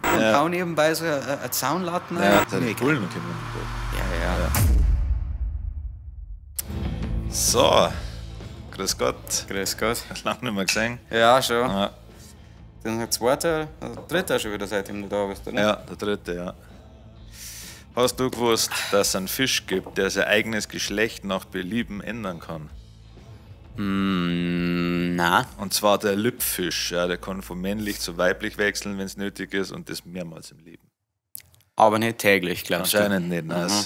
Und hau nebenbei so eine Zaunlatten Ja, rein. das Nee, hat Bullen kommen. ja. So, grüß Gott. Grüß Gott. Lange nicht mehr gesehen. Ja, schon. Ja, Das ist der zweite, der dritte schon wieder, seitdem du da bist, oder? ja, der dritte, ja. Hast du gewusst, dass es einen Fisch gibt, der sein eigenes Geschlecht nach Belieben ändern kann? Na. Und zwar der Lippfisch. Ja, der kann von männlich zu weiblich wechseln, wenn es nötig ist, und das mehrmals im Leben. Aber nicht täglich, glaubst du? Anscheinend nicht, nein. Mhm.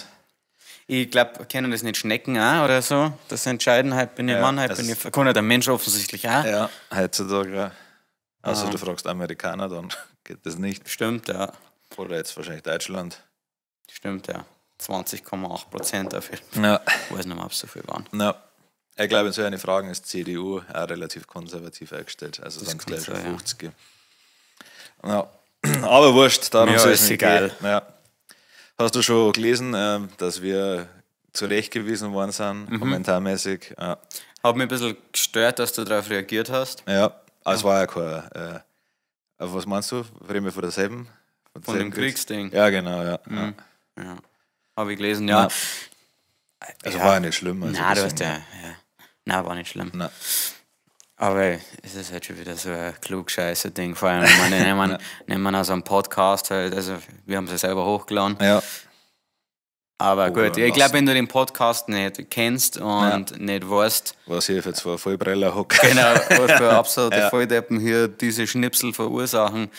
Ich glaube, kennen das nicht Schnecken auch oder so? Das entscheiden, halt bin ich Ja, Mann, halt das bin ich. ist- Kann ja der Mensch offensichtlich auch. Ja, heutzutage, ja. Also du fragst Amerikaner, dann geht das nicht. Stimmt, ja. Oder jetzt wahrscheinlich Deutschland. Stimmt, ja. 20,8% auf jeden Fall. Ja. Ich weiß nicht mehr, ob es so viel waren. Ja. Ich glaube, in solchen Fragen ist CDU auch relativ konservativ eingestellt. Also dann kann gleich schon sein, ja. 50. Ja. Aber wurscht, darum Ja, soll es ist nicht egal. gehen. Ja. Hast du schon gelesen, dass wir zurechtgewiesen worden sind, kommentarmäßig? Ja. Hat mich ein bisschen gestört, dass du darauf reagiert hast. Ja, aber es war ja kein. Aber was meinst du? Reden wir von derselben? Von dem derselben Kriegs- Kriegsding. Ja, genau, ja. Ja. Ja. Habe ich gelesen, ja. Ja. Also Ja. war ja nicht schlimm. Also Nein, du hast deswegen- ja, ja. Nein, war nicht schlimm. Nein. Aber es ist halt schon wieder so ein klugscheiße Ding. Vor allem, wenn man, nehmen wir also einen Podcast halt, also wir haben es ja selber hochgeladen. Ja, Aber gut, Hochladen ich glaube, lassen. wenn du den Podcast nicht kennst und nicht weißt, was hier für zwei Vollbreller hockt. genau, was für absolute Ja. Volldeppen hier diese Schnipsel verursachen,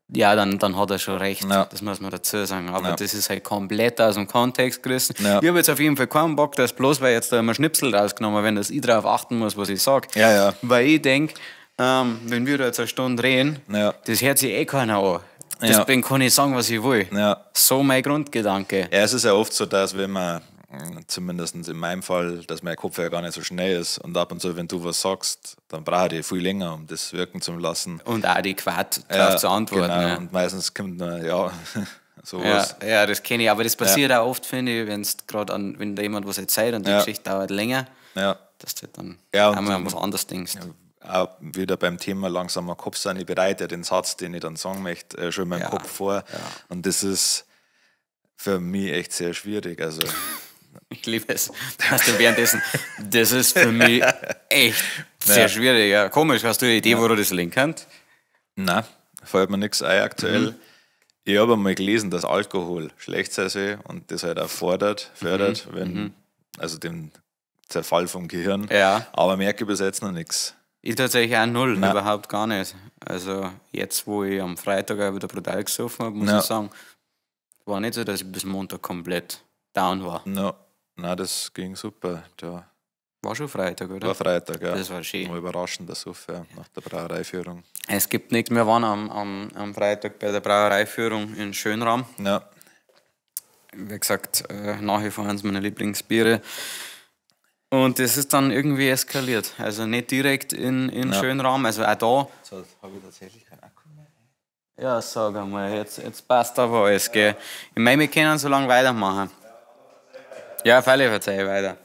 ja, dann hat er schon recht. Ja. Das muss man dazu sagen. Aber Ja. das ist halt komplett aus dem Kontext gerissen. Ja. Ich habe jetzt auf jeden Fall keinen Bock, dass bloß, weil jetzt da immer Schnipsel rausgenommen werden, dass ich darauf achten muss, was ich sage. Ja, ja. Weil ich denke, wenn wir da jetzt eine Stunde reden, Ja. das hört sich eh keiner an. Deswegen kann ich sagen, was ich will. Ja. So mein Grundgedanke. Ja, es ist ja oft so, dass wenn man, zumindest in meinem Fall, dass mein Kopf ja gar nicht so schnell ist und ab und zu, wenn du was sagst, dann brauche ich viel länger, um das wirken zu lassen. Und auch adäquat Ja, darauf zu antworten. Genau. Ja. Und meistens kommt dann, ja, sowas. Ja, ja, das kenne ich. Aber das passiert auch oft, finde ich, wenn's grad an, wenn da jemand was erzählt und die Geschichte dauert länger, dass du dann Ja, und einmal an dann- was anderes denkst. Auch wieder beim Thema langsamer Kopf sein, ich bereite ja den Satz, den ich dann sagen möchte, schon in meinem Kopf vor. Und das ist für mich echt sehr schwierig. Also, Ich liebe es. Dass du währenddessen, das ist für mich echt sehr schwierig. Ja. Komisch, hast du eine Idee, wo du das link kannst? nein, fällt mir nichts ein aktuell. Ich habe einmal gelesen, dass Alkohol schlecht sein soll und das halt auch fördert, wenn, also den Zerfall vom Gehirn. Ja. Aber merke ich bis jetzt noch nichts. Ich tatsächlich auch null, überhaupt gar nicht. Also jetzt, wo ich am Freitag auch wieder brutal gesoffen habe, muss ich sagen, war nicht so, dass ich bis Montag komplett down war. No. Nein, das ging super. Da War schon Freitag, oder? war Freitag, ja. Das war schön. War überraschend, der Suff, ja, nach der Brauereiführung. Es gibt nichts. Wir waren am Freitag bei der Brauereiführung in Schönrahm. Ja, Wie gesagt, nach wie vor eines meiner Lieblingsbiere. Und das ist dann irgendwie eskaliert. Also nicht direkt in Schönrahm, also auch da. So, habe ich tatsächlich keinen Akku mehr. Ja, sag einmal, jetzt passt aber alles, gell. Ich meine, wir können so lange weitermachen. Ja, freilich verzeih ich weiter.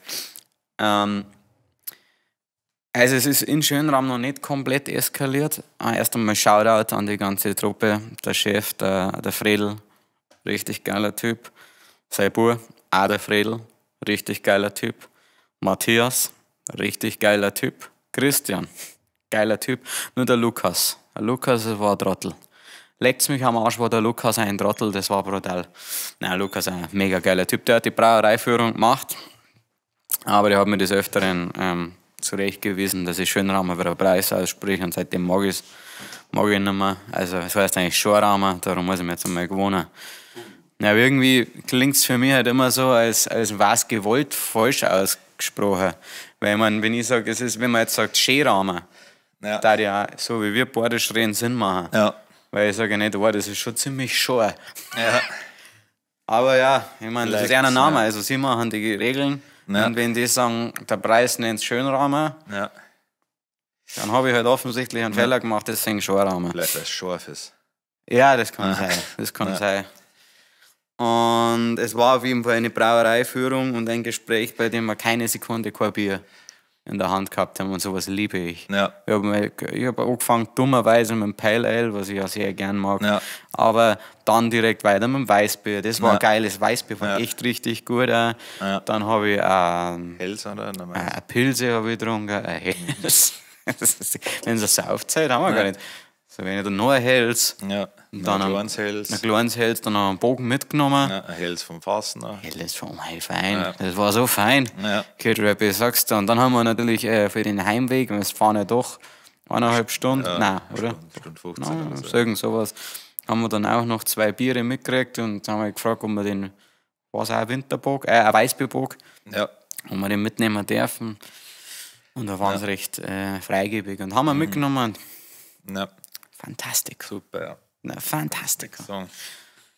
Also es ist in Schönraum noch nicht komplett eskaliert. Ah, erst einmal Shoutout an die ganze Truppe, der Chef, der Fredel, richtig geiler Typ. Sein Bub, auch der Fredel, richtig geiler Typ. Matthias, richtig geiler Typ. Christian, geiler Typ. Nur der Lukas. Der Lukas war ein Trottel. Leckt's mich am Arsch, war der Lukas ein Trottel, das war brutal. Nein, Lukas ein mega geiler Typ, der hat die Brauereiführung gemacht. Aber der hat mir des Öfteren zurechtgewiesen, dass ich Schönrahmer über den Preis ausspreche und seitdem mag ich es mag ich nicht mehr. Also es heißt eigentlich Schorrahmer, darum muss ich mir jetzt einmal gewohnen. Ja, aber irgendwie klingt es für mich halt immer so, als war es gewollt falsch ausgesprochen. Weil man, wenn ich sage, es ist, wenn man jetzt sagt Schärahmer, da ja so wie wir bayerisch reden, Sinn machen. Ja. Weil ich sage ja nicht, oh, das ist schon ziemlich schor. Ja. Aber ja, ich meine, das ist Vielleicht, einer Name. ja. Also sie machen die Regeln. Ja. Und wenn die sagen, der Preis nennt Schönrahmer, Ja. dann habe ich halt offensichtlich einen Fehler gemacht, deswegen Schorrahmer. Vielleicht, weil es scharf ist. Ja, das kann sein. Das kann sein. Und es war auf jeden Fall eine Brauereiführung und ein Gespräch, bei dem wir keine Sekunde kein Bier in der Hand gehabt haben und sowas liebe ich. Ja. Ich hab angefangen, dummerweise mit dem Pale Ale, was ich ja sehr gern mag. Ja. Aber dann direkt weiter mit dem Weißbier. Das war Ja. geil, das Weißbier war Ja. echt richtig gut. Auch. Ja. Dann habe ich Helles, oder? Nein, eine Pilze habe ich getrunken, ein Helles. Das ist, wenn es eine Saufzeit haben wir gar nicht. So, wenn ich dann noch ein Helles, Ja. und dann ein ein, kleines Helles. ein kleines Helles, dann noch einen Bogen mitgenommen. Ja, ein Helles vom Fassner. Helles war mei fein. Das war so fein. Ja. Kid Rap, ich sag's dir. Und dann haben wir natürlich für den Heimweg, wir fahren ja doch 1,5 Stunden, nein, oder? Stunde, Stunde 15 Ja, oder so. so irgend sowas. Haben wir dann auch noch zwei Biere mitgekriegt und haben wir gefragt, ob wir den, was auch ein Winterbock, ein Weißbierbock, Ja. ob wir den mitnehmen dürfen. Und da waren sie recht freigebig und haben wir mitgenommen. Ja. Fantastico. Super, ja. Na, fantastico. So.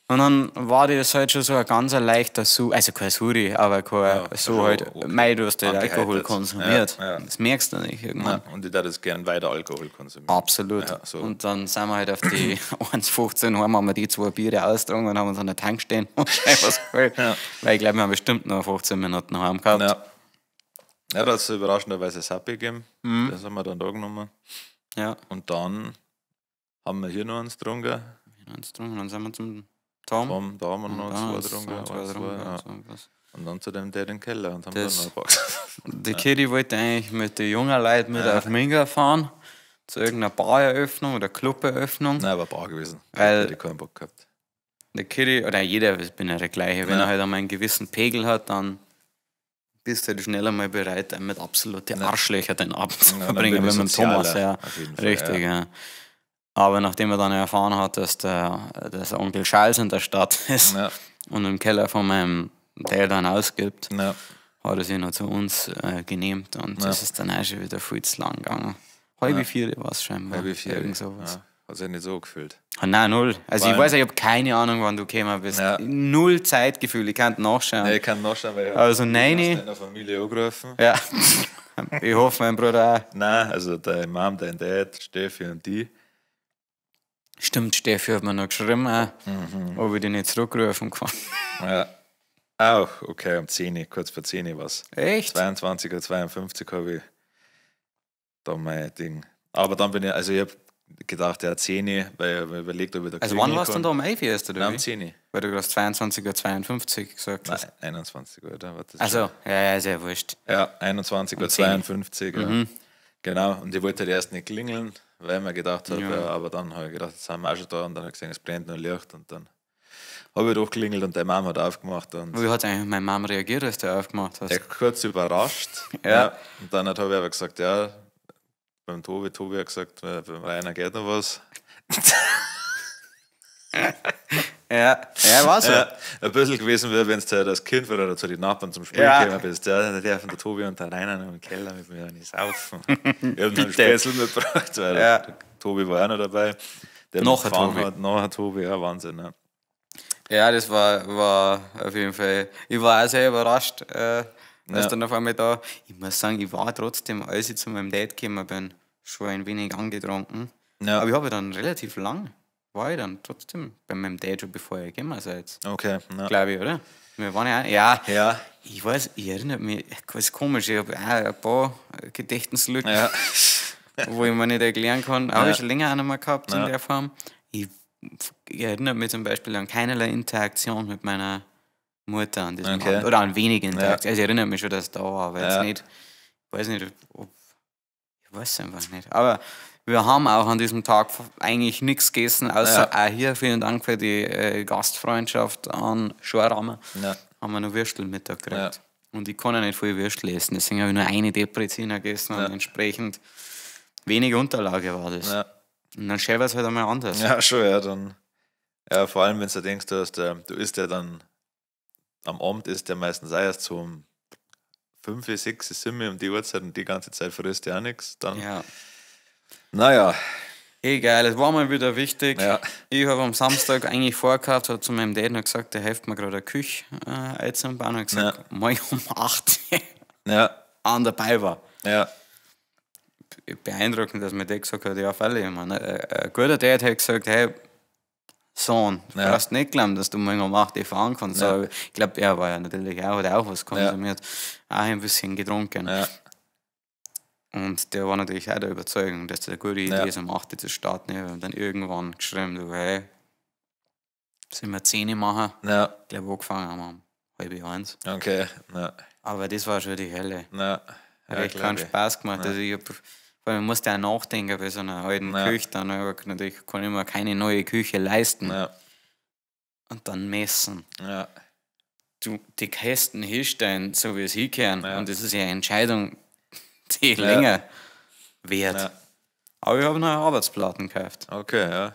Und dann war das halt schon so ein ganz leichter Su, also kein Suri, aber kein, Ja, so schon halt, okay. mei, du hast halt Angeheitert. Alkohol konsumiert. Ja, ja. Das merkst du nicht irgendwann. Ja, und ich darf das gern weiter Alkohol konsumieren. Absolut. Ja, so. Und dann sind wir halt auf die 1,15 heim, haben wir die zwei Biere austrunken und haben uns an der Tankstelle und was geholt. Ja. Weil ich glaube, wir haben bestimmt noch 15 Minuten heim gehabt. Ja. Ja, da hat es überraschenderweise Sappi gegeben. Das haben wir dann da genommen. Ja. Und dann haben wir hier noch eins getrunken. Eins getrunken, dann sind wir zum Tom. Tom, da haben wir noch Und zwei dann getrunken. sind zwei Eins, zwei, getrunken, ja. so was. Und dann zu dem der in den Keller und haben Das- dann noch gepackt. Die Kitty wollte eigentlich mit den jungen Leuten mit auf Minga fahren. Zu irgendeiner Bareröffnung oder Cluberöffnung. Nein, war bar gewesen. Weil- Hätte ich keinen Bock gehabt. Der Kitty, oder jeder, ich bin ja der gleiche, wenn Ja. er halt einmal einen gewissen Pegel hat, dann bist du halt schneller mal bereit, mit absoluten Arschlöcher den Abend zu Ja, dann verbringen, bin wie ich mit dem Thomas, sozialer, ja. auf jeden Fall, Richtig, ja. Aber nachdem er dann erfahren hat, dass der Onkel Charles in der Stadt ist Ja. und im Keller von meinem Dad dann ausgibt, Ja. hat er sich noch zu uns genehmt und Ja. das ist dann auch schon wieder viel zu lang gegangen. 3:30 war es scheinbar. 3:30. Irgend sowas. Ja. Hat sich nicht so gefühlt. Ah, nein, null. Also ich Weil- weiß, ich habe keine Ahnung, wann du gekommen bist. Ja. Null Zeitgefühl, ich kann nachschauen. Ja, ich kann nachschauen, weil ich Also hab nein. aus deiner Familie angerufen. Ja. Ich hoffe, mein Bruder auch. Nein, also deine Mom, dein Dad, Steffi und die. Stimmt, Steffi hat mir noch geschrieben, auch, ob ich die nicht zurückrufen kann. Ja. Auch, okay, um 10 Uhr, kurz vor 10 Uhr was. Echt? 22.52 Uhr habe ich da mein Ding. Aber dann bin ich, also ich habe gedacht, ja, 10 Uhr, weil ich hab mir überlegt, ob ich da Also wann klingeln warst du kann. denn da um 11 Uhr erst, oder Nein, wie? um 10 Uhr. Weil du gerade 22.52 Uhr gesagt hast. Nein, 21 Uhr, oder? Warte, das Also, ja, ja, ist ja wurscht. Ja, 21.52 Uhr. Um 10 Uhr. Ja. Genau, und ich wollte halt erst nicht klingeln, weil ich mir gedacht habe, Ja. ja. aber dann habe ich gedacht, jetzt sind wir auch schon da und dann habe ich gesehen, es brennt nur Licht und dann habe ich doch geklingelt und deine Mama hat aufgemacht und Wie hat eigentlich meine Mom reagiert, als du aufgemacht hast? ja, kurz überrascht. Ja. Und dann habe ich aber gesagt, ja, beim Tobi, Tobi hat gesagt, beim Rainer geht noch was. Ja, ja, war so. Ja, ein bisschen gewesen wäre, wenn du halt als Kind oder zu den Nachbarn zum Spielen Ja. gekommen bist. Ja, der von der Tobi und der Rainer noch im Keller mit mir nicht saufen. Ich habe noch einen Spätzle mitgebracht, weil Ja. der Tobi war auch noch dabei. Der Noch ein mitgefahren Tobi. Hat, noch ein Tobi, ja, Wahnsinn. Ja. Ja, das war auf jeden Fall. Ich war auch sehr überrascht, dass Ja. dann auf einmal da. Ich muss sagen, ich war trotzdem, als ich zu meinem Dad gekommen bin, schon ein wenig angetrunken. Ja. Aber ich habe dann relativ lang, war ich dann trotzdem bei meinem Dad schon, bevor ich gekommen seid. Okay. Ja. Glaube ich, oder? Wir waren ja, auch- ja. Ja. Ich weiß, ich erinnere mich, das ist komisch, ich habe auch ein paar Gedächtnislücken, Ja. wo ich mir nicht erklären kann. Habe ich schon länger auch nicht mehr gehabt in Ja. der Form. Ich erinnere mich zum Beispiel an keinerlei Interaktion mit meiner Mutter an diesem Okay. Abend. Oder an wenig Interaktion. Also ich erinnere mich schon, dass es da war, aber jetzt Ja. nicht, ich weiß nicht, ob, ich weiß es einfach nicht. Aber wir haben auch an diesem Tag eigentlich nichts gegessen, außer Ja. auch hier, vielen Dank für die Gastfreundschaft an Schorrammer, Ja. haben wir noch Würstel Mittag gekriegt. Ja. Und ich kann ja nicht viel Würstel essen, deswegen habe ich nur eine Depreziner gegessen und entsprechend wenig Unterlage war das. Ja. Und dann schäbert es halt einmal anders. Ja, schon, ja, dann. Ja, vor allem, wenn du denkst, du, hast, du isst ja dann am Abend ist ja meistens auch erst so um 5, 6, 7 um die Uhrzeit und die ganze Zeit frisst ja auch nichts. Dann, Ja. Naja, Egal, es war mal wieder wichtig. Ja. Ich habe am Samstag eigentlich vorgehabt, habe zu meinem Dad noch gesagt, der hilft mir gerade eine Küche einzubauen. Und gesagt, Ja. morgen um 8 ja, an dabei war. ja, Beeindruckend, dass mein Dad gesagt hat, ja, freilich. Ich meine, ein guter Dad hat gesagt, hey, Sohn, du Ja. brauchst nicht glauben, dass du morgen um 8 Uhr fahren kannst. Ja. Aber ich glaube, er war ja natürlich auch, hat auch was konsumiert, auch ein bisschen getrunken. ja, Und der war natürlich auch der Überzeugung, dass das eine gute Idee ist, um 8 Uhr zu starten. Ich habe dann irgendwann geschrieben, du, hey, sollen wir 10 machen? Ja. Ich glaube, angefangen haben wir um 12:30. Okay. Ja. Aber das war schon die Hölle. Ja. Hat echt keinen Spaß gemacht. Also ich hab, vor allem, man musste auch nachdenken bei so einer alten Küche. Dann aber natürlich kann ich mir keine neue Küche leisten. Ja. Und dann messen. Ja. Du, die Kästen hinstellen, so wie es hingehören. Ja. Und das ist ja eine Entscheidung, die länger währt. Ja. Aber ich habe neue Arbeitsplatten gekauft. Okay, ja.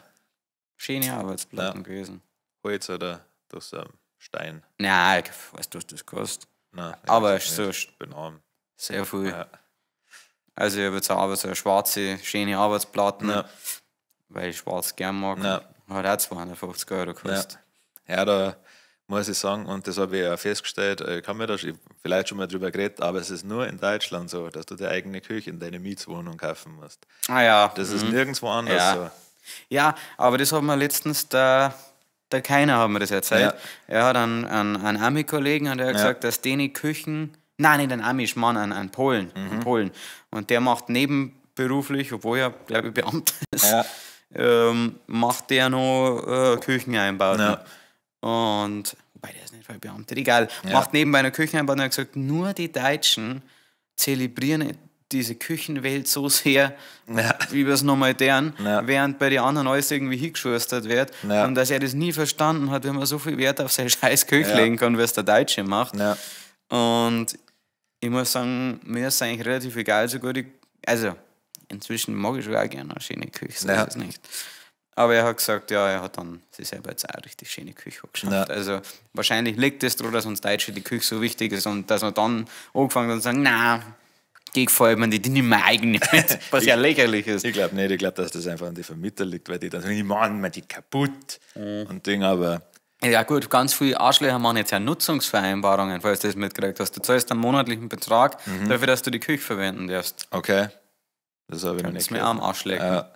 Schöne Arbeitsplatten gewesen. Holz oder das Stein? Nein, ich weiß, was das kostet. Nein, ich Aber weiß es so nicht. Bin arm. Sehr viel. Ja. Also ich habe jetzt auch so schwarze, schöne Arbeitsplatten, Ja. weil ich schwarz gern mag. Ja. Hat auch 250 Euro gekostet. Ja, da muss ich sagen, und das habe ich ja festgestellt, ich kann mir da vielleicht schon mal drüber geredet, aber es ist nur in Deutschland so, dass du deine eigene Küche in deine Mietswohnung kaufen musst. Ah ja. Das ist nirgendwo anders Ja. so. Ja, aber das hat mir letztens der Keiner hat mir das erzählt. Ja. Er hat einen Ami-Kollegen und der hat gesagt, dass den Küchen, nein, nicht einen Amish-Mann, einen Polen, einen Polen. Und der macht nebenberuflich, obwohl er, glaube ich, Beamter ist, macht der noch Kücheneinbauten. Ja. Und, wobei der ist nicht verbeamtet, egal, macht nebenbei eine Kücheneinbauten und hat gesagt, nur die Deutschen zelebrieren diese Küchenwelt so sehr, wie wir es nochmal deren, während bei den anderen alles irgendwie hingeschustert wird. Ja. Und dass er das nie verstanden hat, wenn man so viel Wert auf seine scheiß Küche Ja. legen kann, wie es der Deutsche macht. Ja. Und ich muss sagen, mir ist es eigentlich relativ egal, so gut ich. Also, inzwischen mag ich schon auch gerne eine schöne Küche, so Ja. ist es nicht. Aber er hat gesagt, ja, er hat dann sich selber jetzt auch eine richtig schöne Küche angeschafft. Ja. Also wahrscheinlich liegt es daran, dass uns Deutsche die Küche so wichtig ist und dass wir dann angefangen haben und sagen, na, die gefällt mir nicht, die nehmen wir eigene mit, was ja lächerlich ist. Ich glaube nicht, ich glaube, dass das einfach an die Vermieter liegt, weil die dann sagen, die machen mir die kaputt und Ding, aber Ja gut, ganz viele Arschlöcher machen jetzt ja Nutzungsvereinbarungen, falls du das mitgekriegt hast. Du zahlst einen monatlichen Betrag dafür, dass du die Küche verwenden darfst. okay. Das habe ich noch Das nicht ist mir gehört. am Arsch lecken. Ja.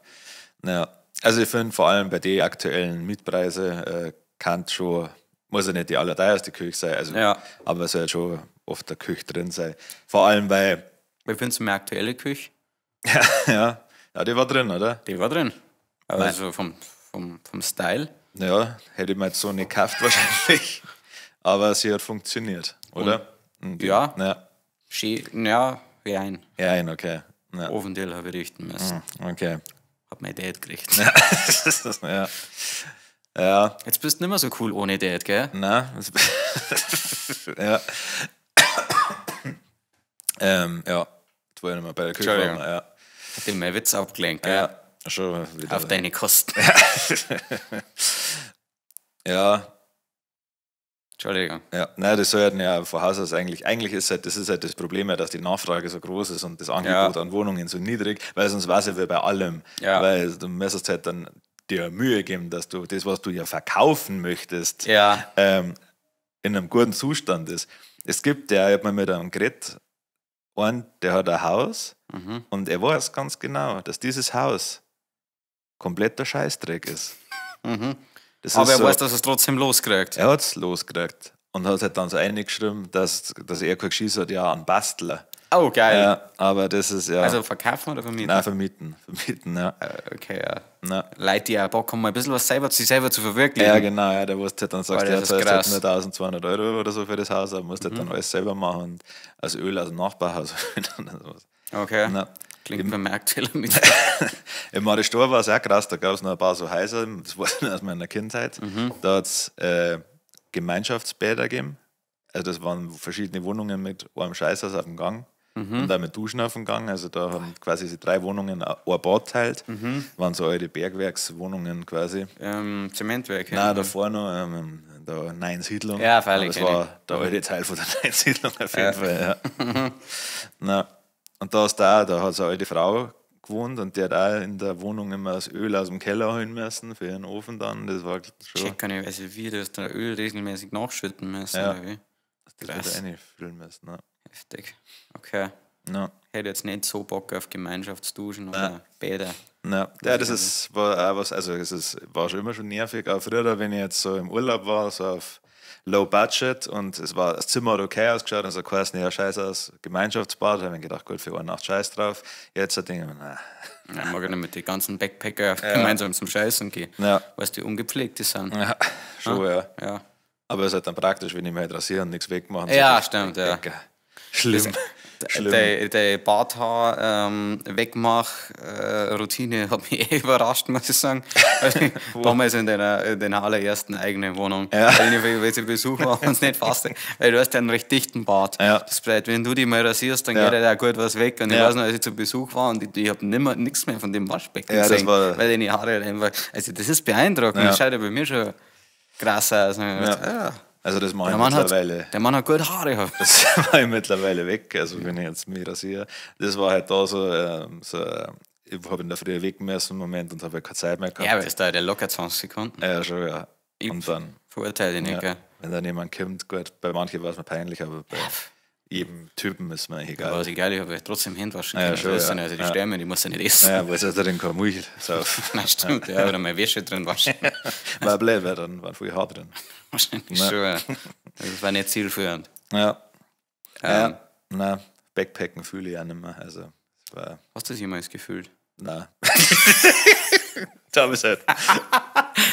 Ja. Also ich finde vor allem bei den aktuellen Mietpreisen kann schon, muss ja nicht die allerteuerste Küche sein, also, Ja. aber es soll schon oft der Küche drin sein. Vor allem bei, Wie findest du meine aktuelle Küche? ja, ja, die war drin, oder? Die war drin. Also vom Style. Ja, hätte ich mir jetzt so nicht gekauft wahrscheinlich. Aber sie hat funktioniert, oder? Und die- Ja. Ja, Schön, ja, wie ein ja, okay. Ja. Ofenteil habe ich richten müssen. Okay. Hab mein Dad gekriegt. Ja. Ja, Jetzt bist du nicht mehr so cool ohne Dad, gell? na. Ja. Ja. Jetzt war ich nicht mehr bei der Küche. Entschuldigung. Ja. Hat dir mein Witz abgelenkt, gell? Ja, schon wieder. Auf deine Kosten. Ja, Entschuldigung. ja. Nein, das sollten ja von Haus aus eigentlich. Eigentlich ist halt, das ist halt das Problem, ja, dass die Nachfrage so groß ist und das Angebot an Wohnungen so niedrig, weil sonst war es ja wie bei allem. Ja. Weil du müsstest halt dann dir Mühe geben, dass du das, was du ja verkaufen möchtest, Ja. in einem guten Zustand ist. Es gibt ja, ich habe mal mit einem geredet, einen, der hat ein Haus und er weiß ganz genau, dass dieses Haus kompletter Scheißdreck ist. Das Aber ist er so, weiß, dass er es trotzdem loskriegt. er hat es losgekriegt und hat halt dann so eingeschrieben, dass er kein Geschiss hat, ja, an Bastler. Oh, geil. Ja, aber das ist ja. Also verkaufen oder vermieten? nein, vermieten. Vermieten, ja. Okay, ja. Nein. Leute, die auch Bock haben, mal ein bisschen was selber, sich selber zu verwirklichen. Ja, genau, ja, der wusste halt dann sagst Boah, du, ja, das ist zahlst halt krass. nur 1200 Euro oder so für das Haus, aber musst halt dann alles selber machen und also Öl aus dem Nachbarhaus holen und sowas. Okay. Nein. Klingt beim aktuellen mit. Im Maristor war es auch krass, da gab es noch ein paar so Häuser, das war aus meiner Kindheit. Da hat es Gemeinschaftsbäder gegeben. Also das waren verschiedene Wohnungen mit einem Scheißhaus auf dem Gang und auch mit Duschen auf dem Gang. Also da haben quasi die drei Wohnungen ein Bad teilt. Waren so alte Bergwerkswohnungen quasi. Zementwerke. Nein, davor noch, da Neinsiedlung. Ja, freilich, Aber Das war der alte Teil von der Neinsiedlung auf jeden Fall, ja. Na, und da ist da, da hat so eine alte Frau gewohnt und die hat auch in der Wohnung immer das Öl aus dem Keller holen müssen für ihren Ofen dann. Das war schon, Check kann ich, also wie, du hast da Öl regelmäßig nachschütten müssen, Ja. oder wie? das krass. wieder reinfüllen müssen. Ja. Heftig. Okay. Ja. Hätte jetzt nicht so Bock auf Gemeinschaftsduschen oder Bäder. Ja, ja, das ist, war auch was, also es ist, war schon immer schon nervig, auch früher, wenn ich jetzt so im Urlaub war, so auf Low Budget und es war, das Zimmer hat okay ausgeschaut und so geheißen, ja, scheiß aus, Gemeinschaftsbad. Da habe ich mir gedacht, gut, für eine Nacht scheiß drauf. Jetzt denke ich mir, nein. Ja, mag ich nicht mit den ganzen Backpacker gemeinsam zum Scheißen gehen. Ja. Weißt du, die ungepflegt die sind. Ja, schon, ja. Ja. Aber es ist halt dann praktisch, wenn ich mich halt rasiere und nichts wegmachen. Ja, so, stimmt, ja. Backpacker. Schlimm. Schlimm. Der Barthaar-Wegmach-Routine hat mich eh überrascht, muss ich sagen. Also, damals in deiner allerersten eigenen Wohnung. Ja. Wenn ich zu Besuch war und es nicht fast. Weil du hast ja einen recht dichten Bart. Ja. Das bedeutet, wenn du dich mal rasierst, dann Ja. geht halt auch gut was weg. Und ich Ja. weiß noch, als ich zu Besuch war und ich habe nimmer nichts mehr von dem Waschbecken Ja, das gesehen, war- weil deine Haare halt einfach. Also, das ist beeindruckend. Ja. Das schaut ja bei mir schon krass aus. Und ich Ja. dachte, ja. Also das mache ich Der Mann hat, mittlerweile. der Mann hat gut Haare. Das war ich mittlerweile weg. Also wenn ich jetzt mich rasiere. Das war halt da so, ich habe in der Früh weg müssen im Moment und habe halt keine Zeit mehr gehabt. Ja, aber ist da der locker 20 Sekunden. Ja, schon, ja. Ich Und dann, Verurteile ich nicht, ja, gell? wenn dann jemand kommt, gut, bei manchen war es mir peinlich, aber bei jedem Typen ist mir eigentlich Aber egal. ist egal, ich habe trotzdem Hände waschen Ja, können. schon, also, das ja. sind also die Ja. Sterme, die musst du nicht essen. Naja, wo ist ja drin kein Milch saufen. Nein, stimmt, ja, oder meine Wäsche drin waschen. War blöd, weil dann waren viel Haar drin. Wahrscheinlich Ja. schon, ja. Also, das war nicht zielführend. Ja. Ja, nein, Backpacken fühle ich auch nicht mehr. Also, es war, Hast du das jemals gefühlt? nein. Da hab ich's halt.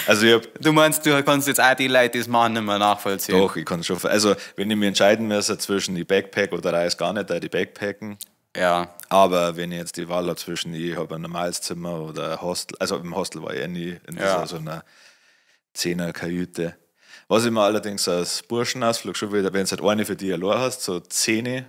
Also, ich hab Du meinst, du kannst jetzt auch die Leute, die es machen, nicht mehr nachvollziehen? Doch, ich kann schon. Also, wenn ich mich entscheiden müsste zwischen die Backpack oder Reis gar nicht, da die Backpacken. Ja, Aber wenn ich jetzt die Wahl habe zwischen, ich habe ein normales Zimmer oder ein Hostel, also im Hostel war ich eh nie in Ja. dieser so einer Zehner-Kajüte. Was ich mir allerdings als Burschenausflug schon wieder, wenn du halt eine für dich allein hast, so 10 in